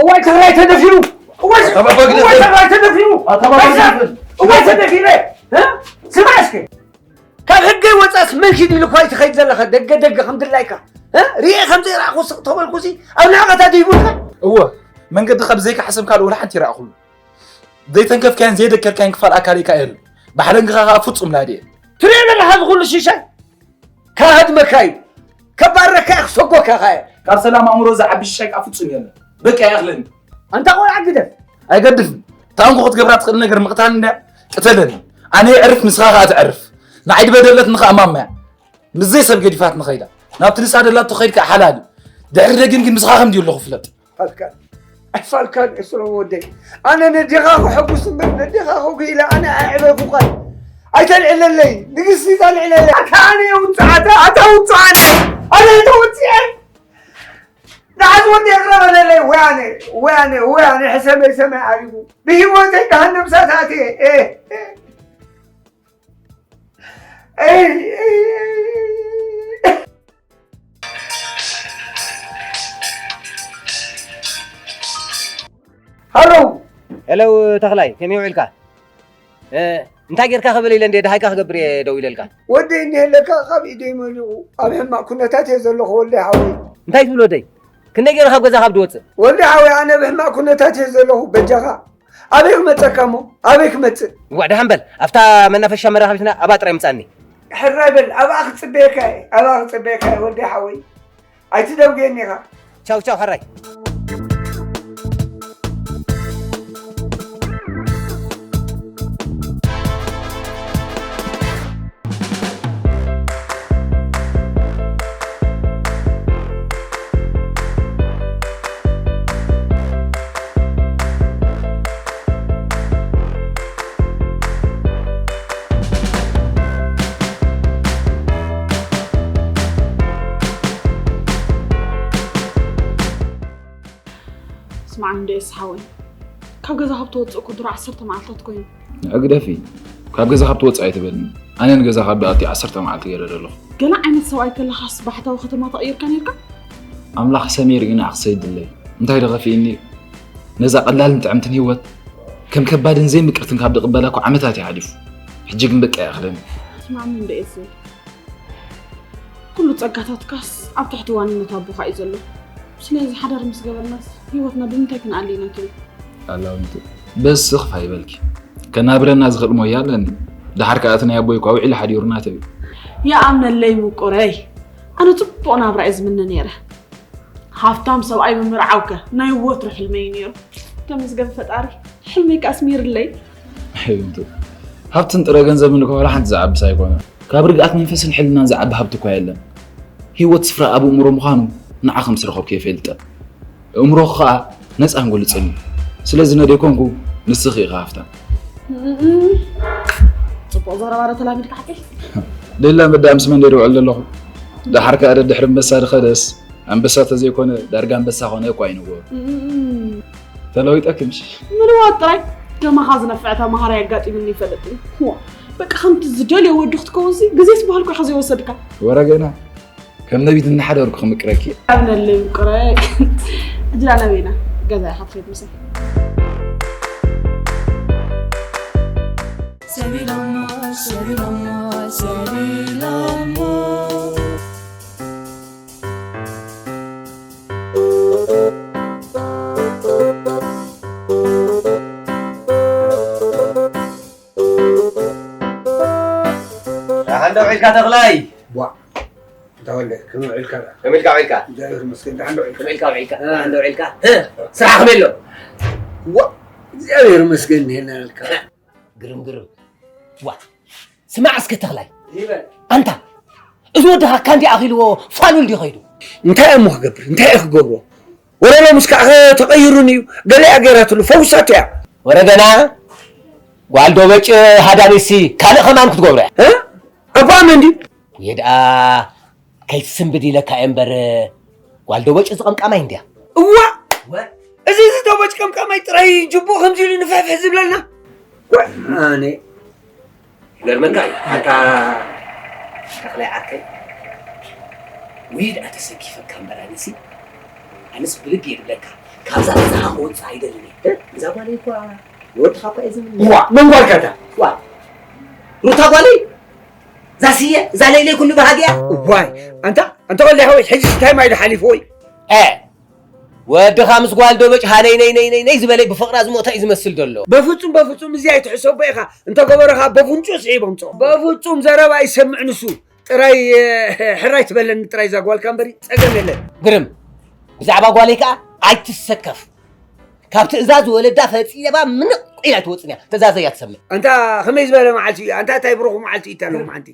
እዋይ ትግራይ ተደፊኑ! እዋይ ተባባግነ እዋይ ትግራይ ተደፊኑ! ተባባግነ እዋይ ተደፊነ! እ? ስማዕ እስኪ! ካብ ሕገይ ወፃስ መን ኪድ ኢሉ እኳ ትኸይድ ዘለኻ ደገ ደገ ከም ድላይካ፣ እ? ሪኤ ከም ዘይረኣኹ ስቕ ተበልኩሲ ኣብ ንዕቐታ ድይቡልካ? እወ፣ መንገዲ ካብ ዘይካ ሕሰብ ካልእ ወላ ሓንቲ ይረኣኹሉ። ዘይተንከፍካዮን ዘይደከርካዮን ክፋል ኣካለይካ የለን። ብሓለንግኻ ኸኣ ፍጹም ላድየ። ትሪኦ ዘለኻ እዚ ኹሉ ሽሻይ? ካህድመካ እዩ። ከባረካ እዩ ክሰጎካ ኸኣ። ካብ ሰላም ኣእምሮ ዝዓቢ ሽሻይ ከኣ ፍጹም የለን። በቃ ይኣኽለኒ። ኣንታ ቆልዓ ግደፍ። ኣይገድፍን። እታ እንኮ ክትገብራ ትኽእል ነገር ምቕታል እንድያ። ቅተለኒ። ኣነ የዕርፍ ንስኻ ኸኣ ትዕርፍ። ንዓይ ድበደለትኒ ኸኣ ማማ እያ። ምስ ዘይሰብ ገዲፋትኒ ኸይዳ። ናብቲ ንሳ ደላቶ ኸይድ ከኣ ሓላል እዩ። ድሕሪ ደጊም ግን ምሳኻ ከም ድዩ ኣለኹ ፍለጥ። ፋትካ። ኣሕፋልካ ንእስሮ ወደይ። ኣነ ነዴኻ ክሐጉስ እምበር ነዴኻ ከጉ ኢለ ኣነ ኣዕበኩኻይ። ኣይተልዕለለይ፣ ንግስቲ ተልዕለለይ። ኣታ ኣነ የውፅዓታ፣ ኣታ ውፅዓኒ። ኣነ ተወፂዐ። ንዓዝ ወዲ የቕረበለለይ። ወያነ፣ ወያነ፣ ወያነ፣ ሕሰመይ ሰማይ ዓሪጉ። ብህይወተይ ገሃነም እሳት ኣትየ። ኤ፣ ኤ። ኤ፣ ኤ፣ ኤ። ሃሎ። ሄሎ ተኽላይ፣ ከመይ ውዒልካ? እ፣ እንታይ ጌርካ ክብል ኢለ እንዴ፣ ደሃይካ ክገብር እየ ደው ኢለልካ። ወደይ እንዲህለካ ካብ ኢደይ መሊቑ ኣብ ሕማቕ ኩነታት እየ ዘለኹ ወደይ ሓወይ። እንታይ ትብል ወደይ? ክንደይ ገይረ ካብ ገዛ ካብ ድወፅእ? ወደይ ሓወይ ኣነ ብሕማቕ ኩነታት እየ ዘለኹ በጃኻ። ኣበይ ክመፀካ እሞ? ኣበይ ክመፅእ? ዋዕ ደሓን በል፣ ኣብታ መናፈሻ መራኸቢትና ኣብኣ ጥራይ ምፃኒ። ሕራይ በል፣ ኣብኣ ክፅበየካ እየ፣ ኣብኣ ክፅበየካ እየ ወደይ ሓወይ። ኣይትደንጉየኒ ኢኻ። ቻው ቻው ሕራይ። ስማዕ እንደ ሓወይ፣ ካብ ገዛ ካብ ተወፅእ እኮ ድሮ ዓሰርተ መዓልታት ኮይኑ። ንዕግደፊ፣ ካብ ገዛ ካብ ትወፅእ ኣይትበልኒ። ኣነ ንገዛ ካብ ኣትየ ዓሰርተ መዓልቲ ገይረ ዘለኹ። ገለ ዓይነት ሰብኣይ ከለኻስ ባህታዊ ከተማ ተቐይርካ ነይርካ? ኣምላኽ ሰመይ ርኢና ኣኽሰይድለይ። እንታይ ዶ ከፊእኒ እዩ? ነዛ ቀላልን ጥዕምትን ህይወት ከም ከባድን ዘይምቅርትን ካብ ድቕበላ እኮ ዓመታት እዩ ሓሊፉ። ሕጂ ግን በቃ ይኣኽለኒ። ስማዕኒ እንደ ኩሉ ጸጋታትካስ ኣብ ትሕቲ ዋንነት ኣቦኻ እዩ ዘሎ። ስለዚ ሓዳር ምስ ገበርናስ ህይወትና ብምንታይ ክንኣሊ ኢና ትብል? ኣላውንቱ በስኽ ፋይበልኪ ከናብረና ዝኽእል ሞያ ኣለኒ። ደሓር ከኣ እቲ ናይ ኣቦይ እኳ ውዒሉ ሓዲሩና ተብዩ። ይኣምነለይ ምቁረይ፣ ኣነ ጽቡቕ ናብራ እየ ዝምነ ነይረ። ሃፍታም ሰብኣይ ምምርዓውከ ናይ ወትሩ ሕልመይ እዩ ነይሩ። ተመስገን ፈጣሪ ሕልመይ ከኣ ኣስሚርለይ። ኣላውንቱ ሃብትን ጥረ ገንዘብን እኮ ዋላ ሓንቲ ዝዓብስ ኣይኮነ። ካብ ርግኣት መንፈስን ሕልናን ዝዓቢ ሃብቲ እኳ የለን። ህይወት ስፍራ ኣብ እእምሮ ምዃኑ ንዓ ከም ዝረኸብኩ የፈልጠ። እእምሮኺ ኸኣ ነጻ ኣንጎል ይጸልዩ። ስለዚ ነደይ ኮንኩ ንስኺ ኢኺ ሃፍታም። ጽቡቕ ዘረባ ዶ ተላሚድካ ሓቀይ? ደላ መዳ ምስ መን ደይ ደውዕል ዘለኹ? ደሓር ከኣ ደድሕሪ ኣንበሳ ድኸደስ ኣንበሳ ተዘይኮነ ዳርጋ ኣንበሳ ኾነ እኳ ኣይንዎ። ተለዊጠኪ ምሽ? ምልዋጥ ጥራይ ደማኻ ዝነፍዕ ተማሃራይ ኣጋጢሙኒ ይፈልጥ እዩ። ዋ በቃ ከምቲ ዝደልዮ ወዲ ክትከውንሲ ግዜስ በሃልኩ ኢኻ ዘይወሰድካ። ወረ ገና ከም ነቢት እናሓደርኩ ክምቅረኪ እየ። ኣብነለይ ምቁረይ። ሕጂ ዳ ናበይና? ገዛ ኢኻ ትኸይድ ምሳይ። ሰቢሎሞ ሰቢሎሞ ሰቢሎሞ ደሓን ዶ ውዒልካ ተኽላይ? ቧዕ እንታ ወለ ከመይ ውዒልካ ደኣ? ከመይ ኢልካ ውዒልካ? እግዚኣብሔር ይመስገን ደሓን ዶ ውዒልካ? ከመይ ኢልካ ውዒልካ? ደሓን ዶ ውዒልካ? እ፣ ስራሕ ከመይ ኣሎ? ዋ እግዚኣብሔር ይመስገን እንሄና ኢልካ። ግርም ግርም። ዋ ስማዕ እስከ ተኽላይ። ይበል። ኣንታ እዚ ወድኻ ካንዲ ኣኺልዎ ፋሉል ድዩ ኸይዱ? እንታይ እሞ ክገብር? እንታይ እየ ክገብሮ? ወረ ሎምስ ከዓ ተቐይሩኒ እዩ። ገለ እያ ገይራትሉ፣ ፈዊሳቶ እያ። ወረ ገና ጓል ዶበጭ ሃዳሚሲ ካልእ ኸማን ክትገብሮ እያ። እ? ኣቦኣ መን ድዩ? ወየ ደኣ ከይትስንብድ ኢለካ እየ እምበር ጓል ዶበጭ ዝቐምቃማይ እንድያ። እዋ! እዚ እዚ ዶበጭ ቀምቃማይ ጥራይ ጅቡእ ከምዚ ኢሉ ንፍሕፍሕ ዝብለልና? ጓ ኣነ ይገርመካ እዩ ኣታ ተኽላይ ዓርከይ ውይ ደኣ ተሰኪፈካ እምበር ኣነሲ ኣነስ ብልቢ እየ ዝብለካ ካብዛ ገዛኻ ክወፅእ ኣይደልን እየ እዛ ጓለይ እኳ ንወድኻ እኳ እየ ዝምነ ዋ መን ጓልካ እታ ዋ ሩታ ጓለይ እዛ ስየ እዛ ለይለይ ኩሉ ባህጊ እያ ዋይ ኣንታ ኣንታ ወለይ ሓወይ ሕጂ እንታይ ማይ ዶ ሓሊፉ ወይ እ ወድኻ ምስ ጓል ዶበጭ ሃነይ ነይ ነይ ነይ ነይ ዝበለይ ብፍቕራ ዝሞተ እዩ ዝመስል ዘሎ። በፍጹም በፍጹም እዚ ኣይትሕሰቦ ኢኻ እንተገበረ ኸኣ በፍንጭኡ ስዒቦ ኣምጽኦ። በፍጹም ዘረባ ይሰምዕ ንሱ ጥራይ ሕራይ ትበለኒ ጥራይ እዛ ጓልካ እምበሪ ጸገም የለን። ግርም ብዛዕባ ጓለይ ከኣ ኣይትሰከፍ። ካብ ትእዛዝ ወለዳ ፈጺማ ምንቕ ኢላ ኣይትወጽን እያ። ትእዛዘይ እያ ትሰምዕ። ኣንታ ከመይ ዝበለ መዓልቲ እዩ ኣንታ እንታይ ብሩኽ መዓልቲ እዩ እታ ሎምዓንቲ።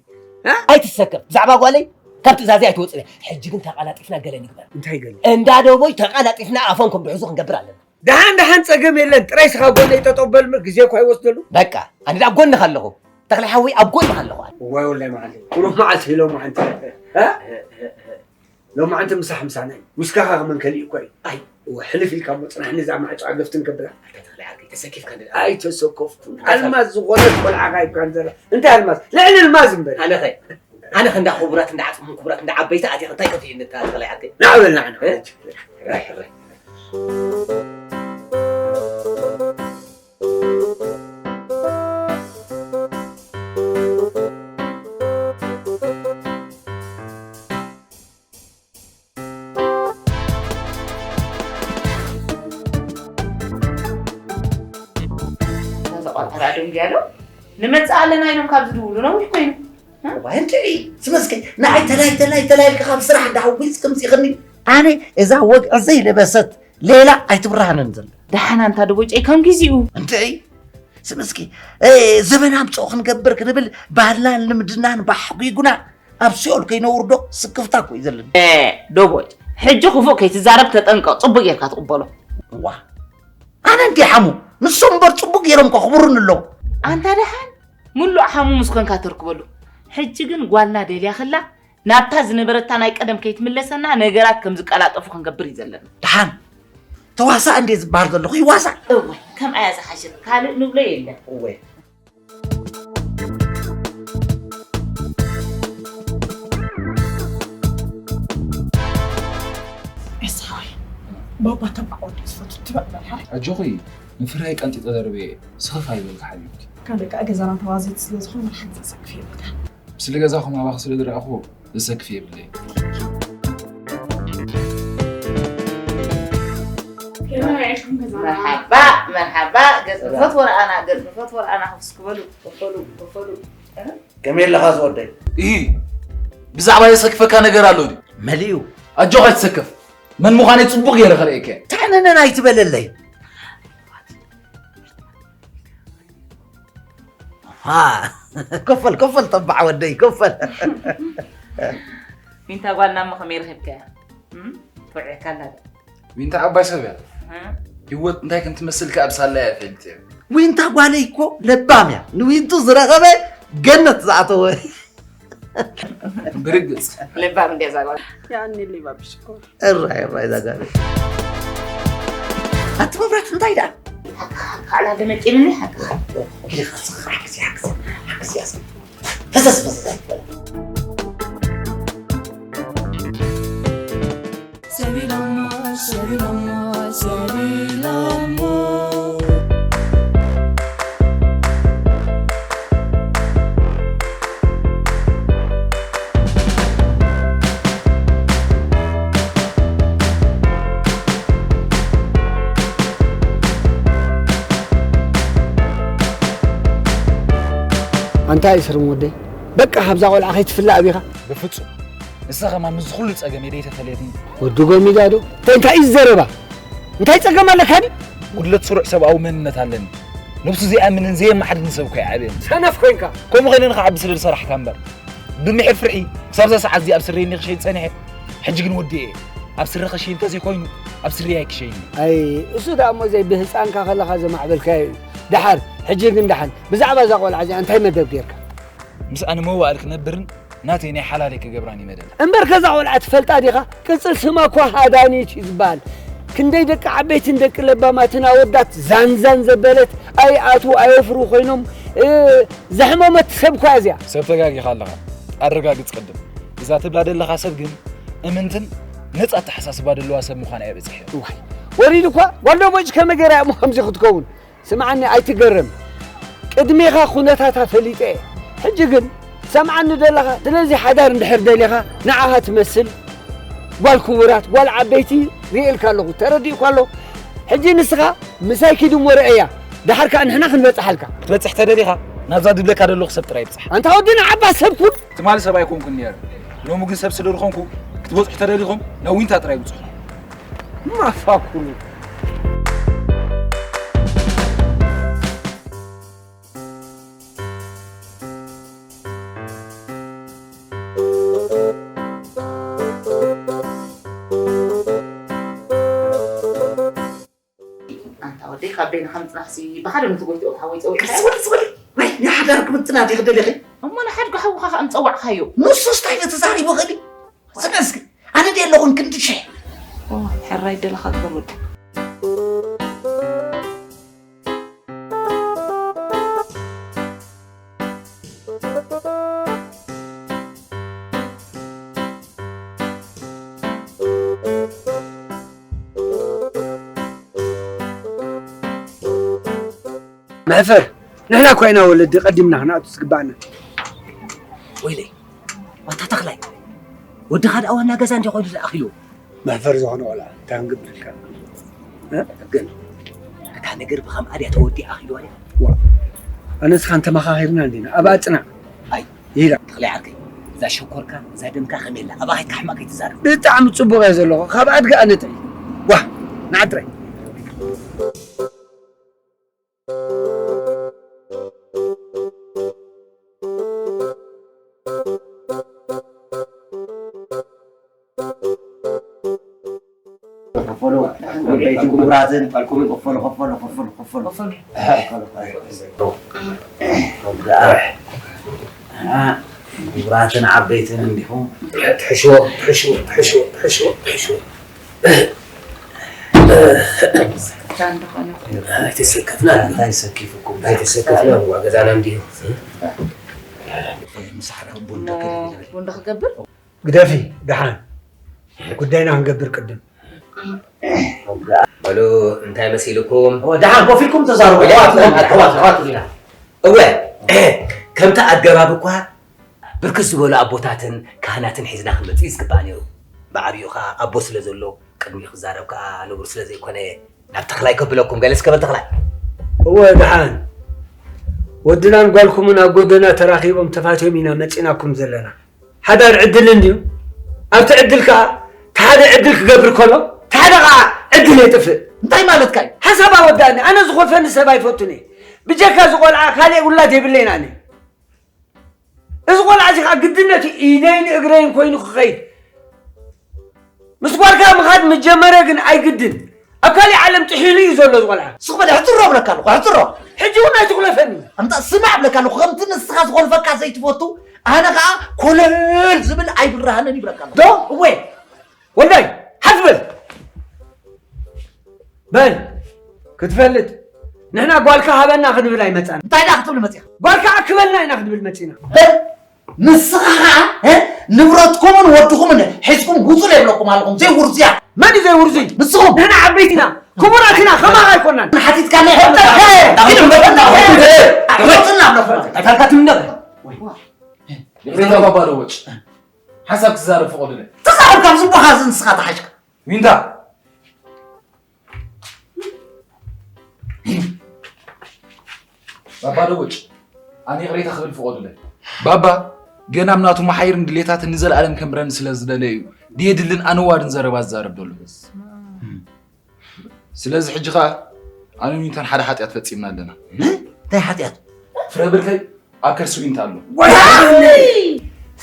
ኣይትሰከፍ ብዛዕባ ጓለይ ካብ ትእዛዘይ ኣይትወፅን እያ። ሕጂ ግን ተቓላጢፍና ገለ ንግበር። እንታይ ገለ? እንዳ ደቦይ ተቓላጢፍና ኣፎም ክምድሕዙ ክንገብር ኣለና። ደሓን ደሓን ጸገም የለን። ጥራይ ስኻ ጎነይ ጠጠው በል እምበር ግዜ እኮ ኣይወስደሉ። በቃ ኣነ ኣብ ጎንኻ ኣለኹ። ተኽለ ሓወይ ኣብ ጎንኻ ኣለኹ። እዋይ ወላሂ መዓልቲ። ቁሩብ መዓልቲ ኢሎም መዓልቲ። እ? ሎማዓንቲ ምሳሕ ምሳና እዩ። ዊስካኻ ከመን ከሊእ እኮ እዩ። ኣይ፣ እወ፣ ሕልፍ ኢልካ እሞ ጽናሕኒ እዛ ማዕጾ ዓገፍትን ከብላ። ኣታ ተኽለ ዓርከይ፣ ተሰኪፍካ እንደ ኣይተሰከፍኩን። ኣልማዝ ዝኾነት ቆልዓ ካ ይብካን ዘላ። እንታይ ኣልማዝ? ልዕሊ ኣልማዝ እምበር። ኣነኸ? ኣነኸ እንዳ ክቡራት፣ እንዳ ዓጽሞም ክቡራት፣ እንዳ ዓበይቲ ኣቲኻ እንታይ ከፊእኒ እታ ተኽለ ዓርከይ? ንዓ በል፣ ንዓ፣ ንዓ። እ? ራይ፣ ራይ። እዛ ቆልዓ ደንጉያ ዶ? ንመጽእ ኣለና ኢሎም ካብ ዝድውሉ ነዊሕ ኮይኑ። እ? እዋይ፣ እንድዒ፣ ስመስከይ፣ ንዓይ ተላይ፣ ተላይ፣ ተላይ ኢልካ ካብ ስራሕ እንዳሃዊጽ ክምጽእኽኒ። ኣነ እዛ ወግዒ ዘይለበሰት ሌላ ኣይትብርሃንን ዘላ። ደሓን ኣንታ ደቦጨይ ከም ግዚኡ። እንድዒ፣ ስመስኪ፣ እ፣ ዘበን ኣምጽኦ ክንገብር ክንብል ባህልናን ልምድናን ባሕጒጉና ኣብ ሲኦል ከይነውርዶ ስክፍታ እኮ እዩ ዘለኒ። እ፣ ዶቦጭ፣ ሕጂ ክፉእ ከይትዛረብ ተጠንቀቕ፣ ጽቡቕ ጌርካ ትቕበሎ። እዋ፣ ኣነ እንድየ ሓሙ፣ ንሶም እምበር ጽቡቕ ጌሮም ከኽብሩኒ ኣለዉ። ኣንታ ደሓን፣ ምሉእ ሓሙ ምስ ኮንካ ተርክበሉ። ሕጂ ግን ጓልና ደልያ ከላ፣ ናብታ ዝነበረታ ናይ ቀደም ከይትምለሰና ነገራት ከም ዝቀላጠፉ ክንገብር እዩ ዘለና። ደሓን፣ ተዋሳእ እንድየ ዝበሃል ዘለኹ፣ ይዋሳእ። እወ፣ ከምኣ እያ ዝሓሸት፣ ካልእ ንብሎ የለን። እወ። ኤሳይ፣ ባባ ተባዕ ወዲ ዝፈቱ ትበል በል፣ ሓራይ። ኣጆኺ፣ ንፍርያይ ቀንጢጠ ደርብየ፣ ስኽፍ ኣይበልኪ ሓቢብቲ። ካልእ ከኣ ገዛና ተዋዘይቲ ስለ ዝኾነ ሓንቲ ዘሰክፍ የብልካን። ስለ ገዛኹም ኣባኺ ስለ ዝረኣኹ፣ ዘሰክፍ የብለይ። ከመይ ውዒልኩም ገዛና? መርሓባ፣ መርሓባ፣ ገጽ ሰላም። ንፈትዎ ረኣና፣ ገጽ ንፈትዎ ረኣና፣ ከፍስክ በሉ፣ ከፈሉ፣ ከፈሉ። ከመይ ኣለኻ ዝወደይ? እሂ፣ ብዛዕባ ዘሰክፈካ ነገር ኣሎ ድዩ? መሊኡ። ኣጆኻ ኣይትሰከፍ። መን ምዃነይ ጽቡቕ ገይረ ከርእየካ እየ። ተዕነነን ኣይትበለለይ። ሃ፣ ኮፈል፣ ኮፈል፣ ተባዕ ወደይ፣ ኮፈል። ዊንታ ጓልና እሞ ከመይ ረኺብካያ? እም? ተውዒልካ ኣላ ዶ? ዊንታ ዓባይ ሰብ እያ። እ? ህይወት እንታይ ከም ትመስል ከኣ ብሳላ እያ ፈሊጠ። ዊንታ ጓለይ እኮ ለባም እያ። ንዊንቱ ዝረኸበ ገነት ዝኣተወ። ብርግጽ። ለባም እንድያ እዛ ጓል። ያኔ ሌባ ብሽኮር። እራይ፣ እራይ፣ እዛ ጓል። ኣቲ መብራት እንታይ ደኣ? ሓቃ፣ ሓቃ፣ ሓቃ፣ ደመቂልኒ፣ ሓቃ። ሓቃ፣ ሓቃ፣ ሓቃ፣ ሓቃ፣ ፈሰስ፣ ፈሰስ ኣይትበል። ሰሊላማ፣ ሰሊላማ፣ ሰሊላማ። ኣንታ ኤስርም ወደይ፣ በቃ ካብዛ ቆልዓ ከይትፍላእ ኣቢኻ። በፍጹም። ንሳ ከማን ምስዚ ኩሉ ጸገመይ ደይተፈለየትኒ። ወዲ ጎሚዳ ዶ? እንታይ፣ እንታይ እዩ ዘረባ? እንታይ ጸገም ኣለካ ድዩ? ጉድለት ስሩዕ ሰብኣዊ መንነት ኣለኒ። ነብሱ ዘይኣምንን ዘየመሓድርን ሰብ እኮ ይዓብየኒ። ሰነፍ ኮይንካ። ከምኡ ኮይነ ንኽዓቢ ስለ ዝሰራሕካ እምበር። ብምሒር ፍርሒ ክሳብ እዛ ሰዓት እዚኣ ኣብ ስረይ እኒ ክሸይን ጸኒሐ። ሕጂ ግን ወዲኤ። ኣብ ስረ ክሸይን እንተዘይኮይኑ፣ ኣብ ስረይ ኣይክሸይን እዩ። ኣይ፣ እሱ ደኣ እሞ ዘይ ብህፃንካ ከለኻ ዘማዕበልካዮ እዩ። ደሓር፣ ሕጂ ግን ደሓን፣ ብዛዕባ እዛ ቆልዓ እዚኣ እንታይ መደብ ጌርካ? ምስኣን መዋእል ክነብርን ናተይ ናይ ሓላለይ ክገብራን ይመደብ። እምበር ከዛ ቆልዓ ትፈልጣ ዲኻ? ቅጽል ስማ እኮ ሃዳኒት እዩ ዝበሃል። ክንደይ ደቂ ዓበይትን ደቂ ለባማትን ኣወዳት ዛንዛን ዘበለት፣ ኣይኣትዉ ኣየፍሩ ኮይኖም፣ እ፣ ዘሕመመት ሰብ እኳ እያ እዚኣ። ሰብ ተጋጊኻ ኣለኻ። ኣረጋግጽ ቅድም። እዛ ትብላ ዘለኻ ሰብ ግን እምንትን ነጻ ኣተሓሳስባ ዘለዋ ሰብ ምዃና እየ በጺሐ። እዋይ፣ ወሪዱ እኳ ጓል ደቦጭ ከመይ ገይራ እያ እሞ ከምዚ ክትከውን? ስምዓኒ፣ ኣይትገረም። ቅድሜኻ ኩነታታ ፈሊጠ እየ። ሕጂ ግን ትሰምዓኒ ደለኻ? ስለዚ ሓዳር እንድሕር ደሊኻ ንዓኻ ትመስል ጓል ክቡራት፣ ጓል ዓበይቲ ርእየልካ ኣለኹ፣ ተረዲእኳ ኣለኹ። ሕጂ ንስኻ ምሳይ ኪድ እሞ ርኣያ፣ ደሓር ከኣ ንሕና ክንበጽሓልካ። ክትበጽሕ ተደሊኻ ናብዛ ዝብለካ ዘለኹ ሰብ ጥራይ ብጽሕ። ኣንታ ወዲ ንዓባ ሰብ ኩን። ትማሊ ሰብ ኣይኮንኩን ነይረ፣ ሎሚ ግን ሰብ ስለ ዝኾንኩ ክትበጽሑ ተደሊኹም ናብ ዊንታ ጥራይ ብጽሑ። ማፋኩሉ። ካብ በይንኻ ምጽናሕሲ ብሓደ ነቲ ጎይትኦም ሓወይ ጸዊዕካዮ። ወዲ ዝወዲ ናይ ሓዳር ክምጥናት ይኽደል ኢኺ። እሞ ንሓድጎ ሓውኻ ከኣ ምጸዋዕካዮ። ንሱስ እንታይ እዩ ተዛሪቡ ኽእል? ስነ እስኪ፣ ኣነ ድየ ኣለኹን ክንዲ ሽሕ። ኦ፣ ሕራይ ደለኻ ግበር ወዲ። መሕፈር፣ ንሕና እኳ ኢና ወለዲ ቀዲምና ክንኣቱ ዝግባኣና። ወይለይ፣ ኣታ ተኽላይ፣ ወድኻ ደኣ ዋና ገዛ እንዲ ኮይኑ ዝኣኽሉ። መሕፈር ዝኾነ ቆልዓ፣ እንታይ ክንገብር ኢልካ? እ? ግን፣ እታ ነገር ብኸምኣ ድያ ተወዲኣ ኣኽሉ ዋልያ? ዋ፣ ኣነ ንስኻን ተመኻኺርና እንዲና፣ ኣብኣ ጽናዕ። ኣይ፣ ይላ። ተኽላይ ዓርከይ፣ እዛ ሸኮርካ፣ እዛ ደምካ ከመይ ኣላ? ኣብኣ ከይድካ ሕማቕ ከይትዛረብ። ብጣዕሚ ጽቡቕ እየ ዘለኹ፣ ካብ ኣድጋ ኣነ ጥዕይ። ዋ፣ ንዓ ጥራይ። ከፈሉ፣ ዓበይትን ክቡራትን፣ ከፈሉ፣ ከፈሉ፣ ከፈሉ፣ ከፈሉ። ከፈሉ። ክቡራትን ዓበይትን እንዲኹም። ትሕሽዎ፣ ትሕሽዎ፣ ትሕሽዎ፣ ትሕሽዎ፣ ትሕሽዎ። ኣይተሰከፍና፣ እንታይ ሰኪፉኩም? ኣይተሰከፍና፣ ዋ ገዛና እንዲሁ። ምሳሕራ ቡን እሞ ደገ ቡን ዶ ክገብር? ግደፊ፣ ደሓን። ጉዳይና ክንገብር ቅድም። በሉ፣ እንታይ መሲልኩም? እወ፣ ደሓን ኮፍ ኢልኩም ተዛረቡ። ኣሕዋት፣ ኣሕዋት፣ ኣሕዋት፣ ኣሕዋት ኢና። እወ፣ ከምቲ ኣገባብ እኳ ብርክት ዝበሉ ኣቦታትን ካህናትን ሒዝና ክንመጽእ እዩ ዝግባእ ነይሩ። ብዓብዩ ኸኣ ኣቦ ስለ ዘሎ፣ ቅድሚኡ ክዛረብ ከኣ ንቡር ስለ ዘይኮነ፣ ናብ ተኽላይ ከብለኩም። ገለ እስከ በል ተኽላይ። እወ፣ ደሓን። ወድናን ጓልኩምን ኣብ ጎደና ተራኺቦም ተፋትዮም ኢና መጺናኩም ዘለና። ሓዳር ዕድል እንድዩ። ኣብቲ ዕድል ከኣ እቲ ሓደ ዕድል ክገብር ከሎ፣ እቲ ሓደ ከኣ ዕድል የጥፍእ። እንታይ ማለትካ እዩ? ሓሳብ ኣወዳእኒ። ኣነ ዝኾፈኒ ሰብ ኣይፈቱን እየ። ብጀካ እዚ ቆልዓ ካልእ ውላድ የብለይን ኣነ። እዚ ቆልዓ እዚ ከኣ ግድነት እዩ ኢደይን እግረይን ኮይኑ ክኸይድ። ምስ ጓልካ ምኻድ ምስ ጀመረ ግን ኣይግድን። ኣብ ካሊእ ዓለም ጥሒሉ እዩ ዘሎ እዚ ቆልዓ። ስቕ በል፣ ሕጽሮ እብለካ ኣለኹ፣ ሕጽሮ። ሕጂ እውን ኣይትኹለፈኒ። ኣምጻእ ስማዕ እብለካ ኣለኹ፣ ከምቲ ንስኻ ዝኾልፈካ ዘይትፈቱ፣ ኣነ ኸኣ ኮለል ዝብል ኣይብርሃንን ይብለካ ኣለኹ። ዶ? እወ። ወልዳይ፣ ሓዝ በል። በል፣ ክትፈልጥ፣ ንሕና ጓልካ ሃበና ክንብል ኣይመጻና። እንታይ ደኣ ክትብል መጺኻ? ጓልካ ኣክበልና ኢና ክንብል መጺና። በል፣ ንስኻ ኸኣ፣ እ፣ ንብረትኩምን ወድኹምን ሒዝኩም ውጹ ዘይብለኩም ኣለኹም፣ ዘይውርዙያ። መን እዩ ዘይውርዙይ? ንስኹም። ንሕና ዓበይቲ ኢና፣ ክቡራት ኢና፣ ከማኻ ኣይኮናን። ንሓቲትካ ናይ ሕቶ፣ ሕቶ፣ ሕቶ፣ ሕቶ፣ ሕቶ፣ ሕቶ፣ ሕቶ፣ ሕቶ፣ ሕቶ፣ ሕቶ፣ ሕቶ፣ ሕቶ፣ ሕቶ፣ ሕቶ፣ ይቕሬታ ባባ ዶ ወጭ? ሓሳብ ክዛረብ ፍቐዱለይ። ተዛረብ፣ ካብ ዝቦኻ እዚ ንስኻ ተሓሽካ። ዊንታ! ባባ ዶ ወጭ? ኣነ ይቕሬታ ክብል ፍቐዱለይ። ባባ፣ ገና ኣብ ናቱ መሓይርን ድሌታትን ንዘለኣለም ከምረኒ ስለ ዝደለየ እዩ። ድየድልን ኣነዋርን ዘረባ ዝዛረብ ዘሎ። ስለዚ ሕጂ ኸኣ ኣነ ዊንታን ሓደ ሓጢኣት ፈጺምና ኣለና። ምን? እንታይ ሓጢኣት? ፍረ ብርከይ ኣብ ከርሲ ዊንታ ኣሎ። ወይ!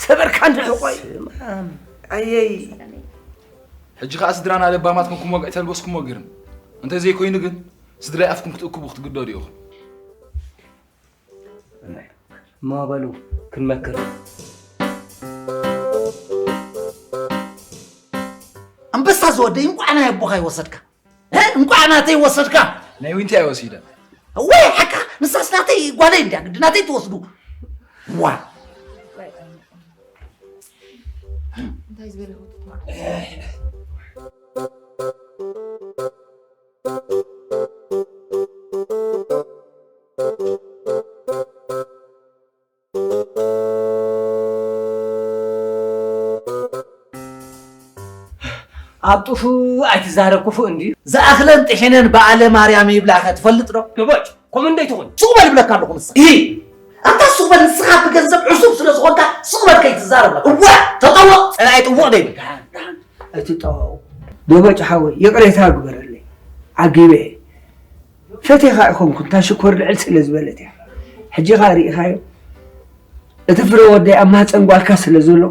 ሰበርካኒ ሕቆይ። ኣየይ። ሕጂ ኸኣ ስድራና ለባማት ኮንኩም ወግዒ ተልበስኩሞ ግርም። እንተ ዘይኮይኑ ግን ስድራይ ኣፍኩም ክትእክቡ ክትግደዱ ኢኹም። እሞ በሉ ክንመክር። ኣንበሳ ዝወደይ፣ እንቋዕ ናይ ኣቦኻ ይወሰድካ። እ? እንቋዕ ናተይ ወሰድካ። ናይ ዊንታ እየ ወሲደ። ወይ ሓቃ፣ ንሳስ ናተይ ጓለይ እንድያ፣ ግዲ ናተይ ትወስዱ። ዋ። እንታይ ዝበለ ኣብ ጥፉእ ኣይትዛረብ፣ ክፉእ እንድዩ። ዝኣኽለን ጥሒነን በዓለ ማርያም ይብላኸ ትፈልጥ ዶ? ደቦጭ፣ ከምኡ እንዶ ኣይትኹን። ሱቕ በል ይብለካ ኣለኹ ንስኻ። እሂ! ኣንታ ሱቕ በል፣ ንስኻ ብገንዘብ ዕሱብ ስለ ዝኾንካ ሱቕ በል ከይትዛረብ። እወ! ተጠወቕ፣ ጸላኢ ጥውቕ ዶ ይብል? ደሓን፣ ደሓን፣ ኣይትጠዋወቑ። ደቦጭ ሓወይ፣ ይቕሬታ ግበረለይ። ዓጊበ እየ። ፈቴኻ ኣይኮንኩን፣ እታ ሽኮር ልዕል ስለ ዝበለት እያ። ሕጂ ኸኣ ርኢኻዮ? እቲ ፍረ ወደይ ኣብ ማህጸን ጓልካ ስለ ዘሎ፣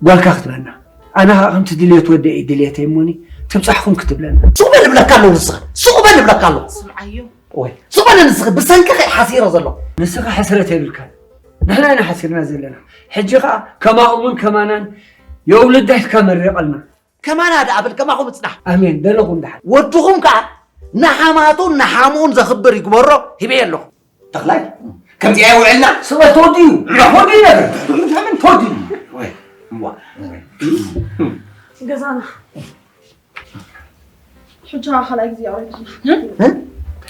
ጓልካ ክትበና። ኣነ ኸኣ ከምቲ ድልየት ወደይ እዩ ድልየተይ እሞኒ፣ ትብጻሕኩም ክትብለና። ሱቕ በል እብለካ ኣለኹ ንስኻ። ሱቕ በል እብለካ ኣለኹ። ስምዓዮ። ወይ ሱቕ በል ንስኻ። ብሰንክኻ እየ ሓሲረ ዘለኹ። ንስኻ ሕስረት የብልካን። ንሕና ኢና ሓሲርና ዘለና። ሕጂ ኸኣ ከማኹምን ከማናን የውልዳትካ መርቐልና። ከማና ደኣ በል ከማኹም እጽናሕ። ኣሜን። ደለኹም ደሓን። ወድኹም ከኣ ንሓማቱን ንሓምኡን ዘኽብር ይግበሮ። ሂበየ ኣለኹ። ተኽላይ ከምዚኣ ይውዕልና። ስበ ተወዲኡ። ተወዲኡ ነገር። ተወዲኡ። ወይ እዋ። ገዛና ሕጂ ኸዓ ካልኣይ ግዜ ኣውሪድና።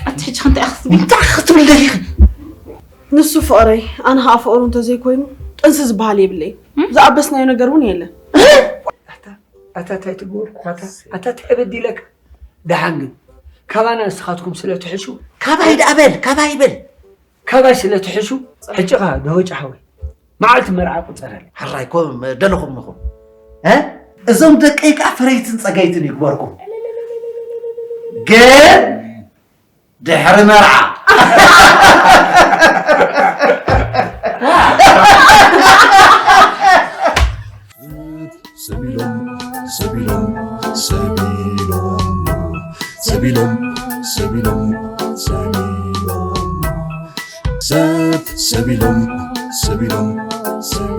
ኣቲ ሕጂ ክንታይ ክትብል እንታይ ክትብል ደሊኺ? ንሱ ፍቕረይ ኣነ ኸዓ ፍቕሩ እንተዘይኮይኑ ጥንሲ ዝበሃል የብለይ። ዝኣበስናዮ ነገር እውን የለን። ኣታ እንታይ ትግበርኩ ኣታ ኣታ ተበዲለካ። ደሓን ግን ካባና ንስኻትኩም ስለ ትሕሹ ካባይ ደኣ በል ካባይ በል ካባይ ስለ ትሕሹ ሕጂ ኸዓ ደሆ ጫሓወይ መዓልቲ መርዓ ቁፀረለይ። ሕራይ ኮ ደለኹም ንኹም እ እዞም ደቀይ ከዓ ፈረይትን ፀገይትን ይግበርኩም ግን ድሕሪ መርዓ ሰቢሎም ሰቢሎም ሰቢሎም ሰቢሎም ሰቢሎም ሰቢሎም ሰብ ሰቢሎም ሰቢሎም ሰብ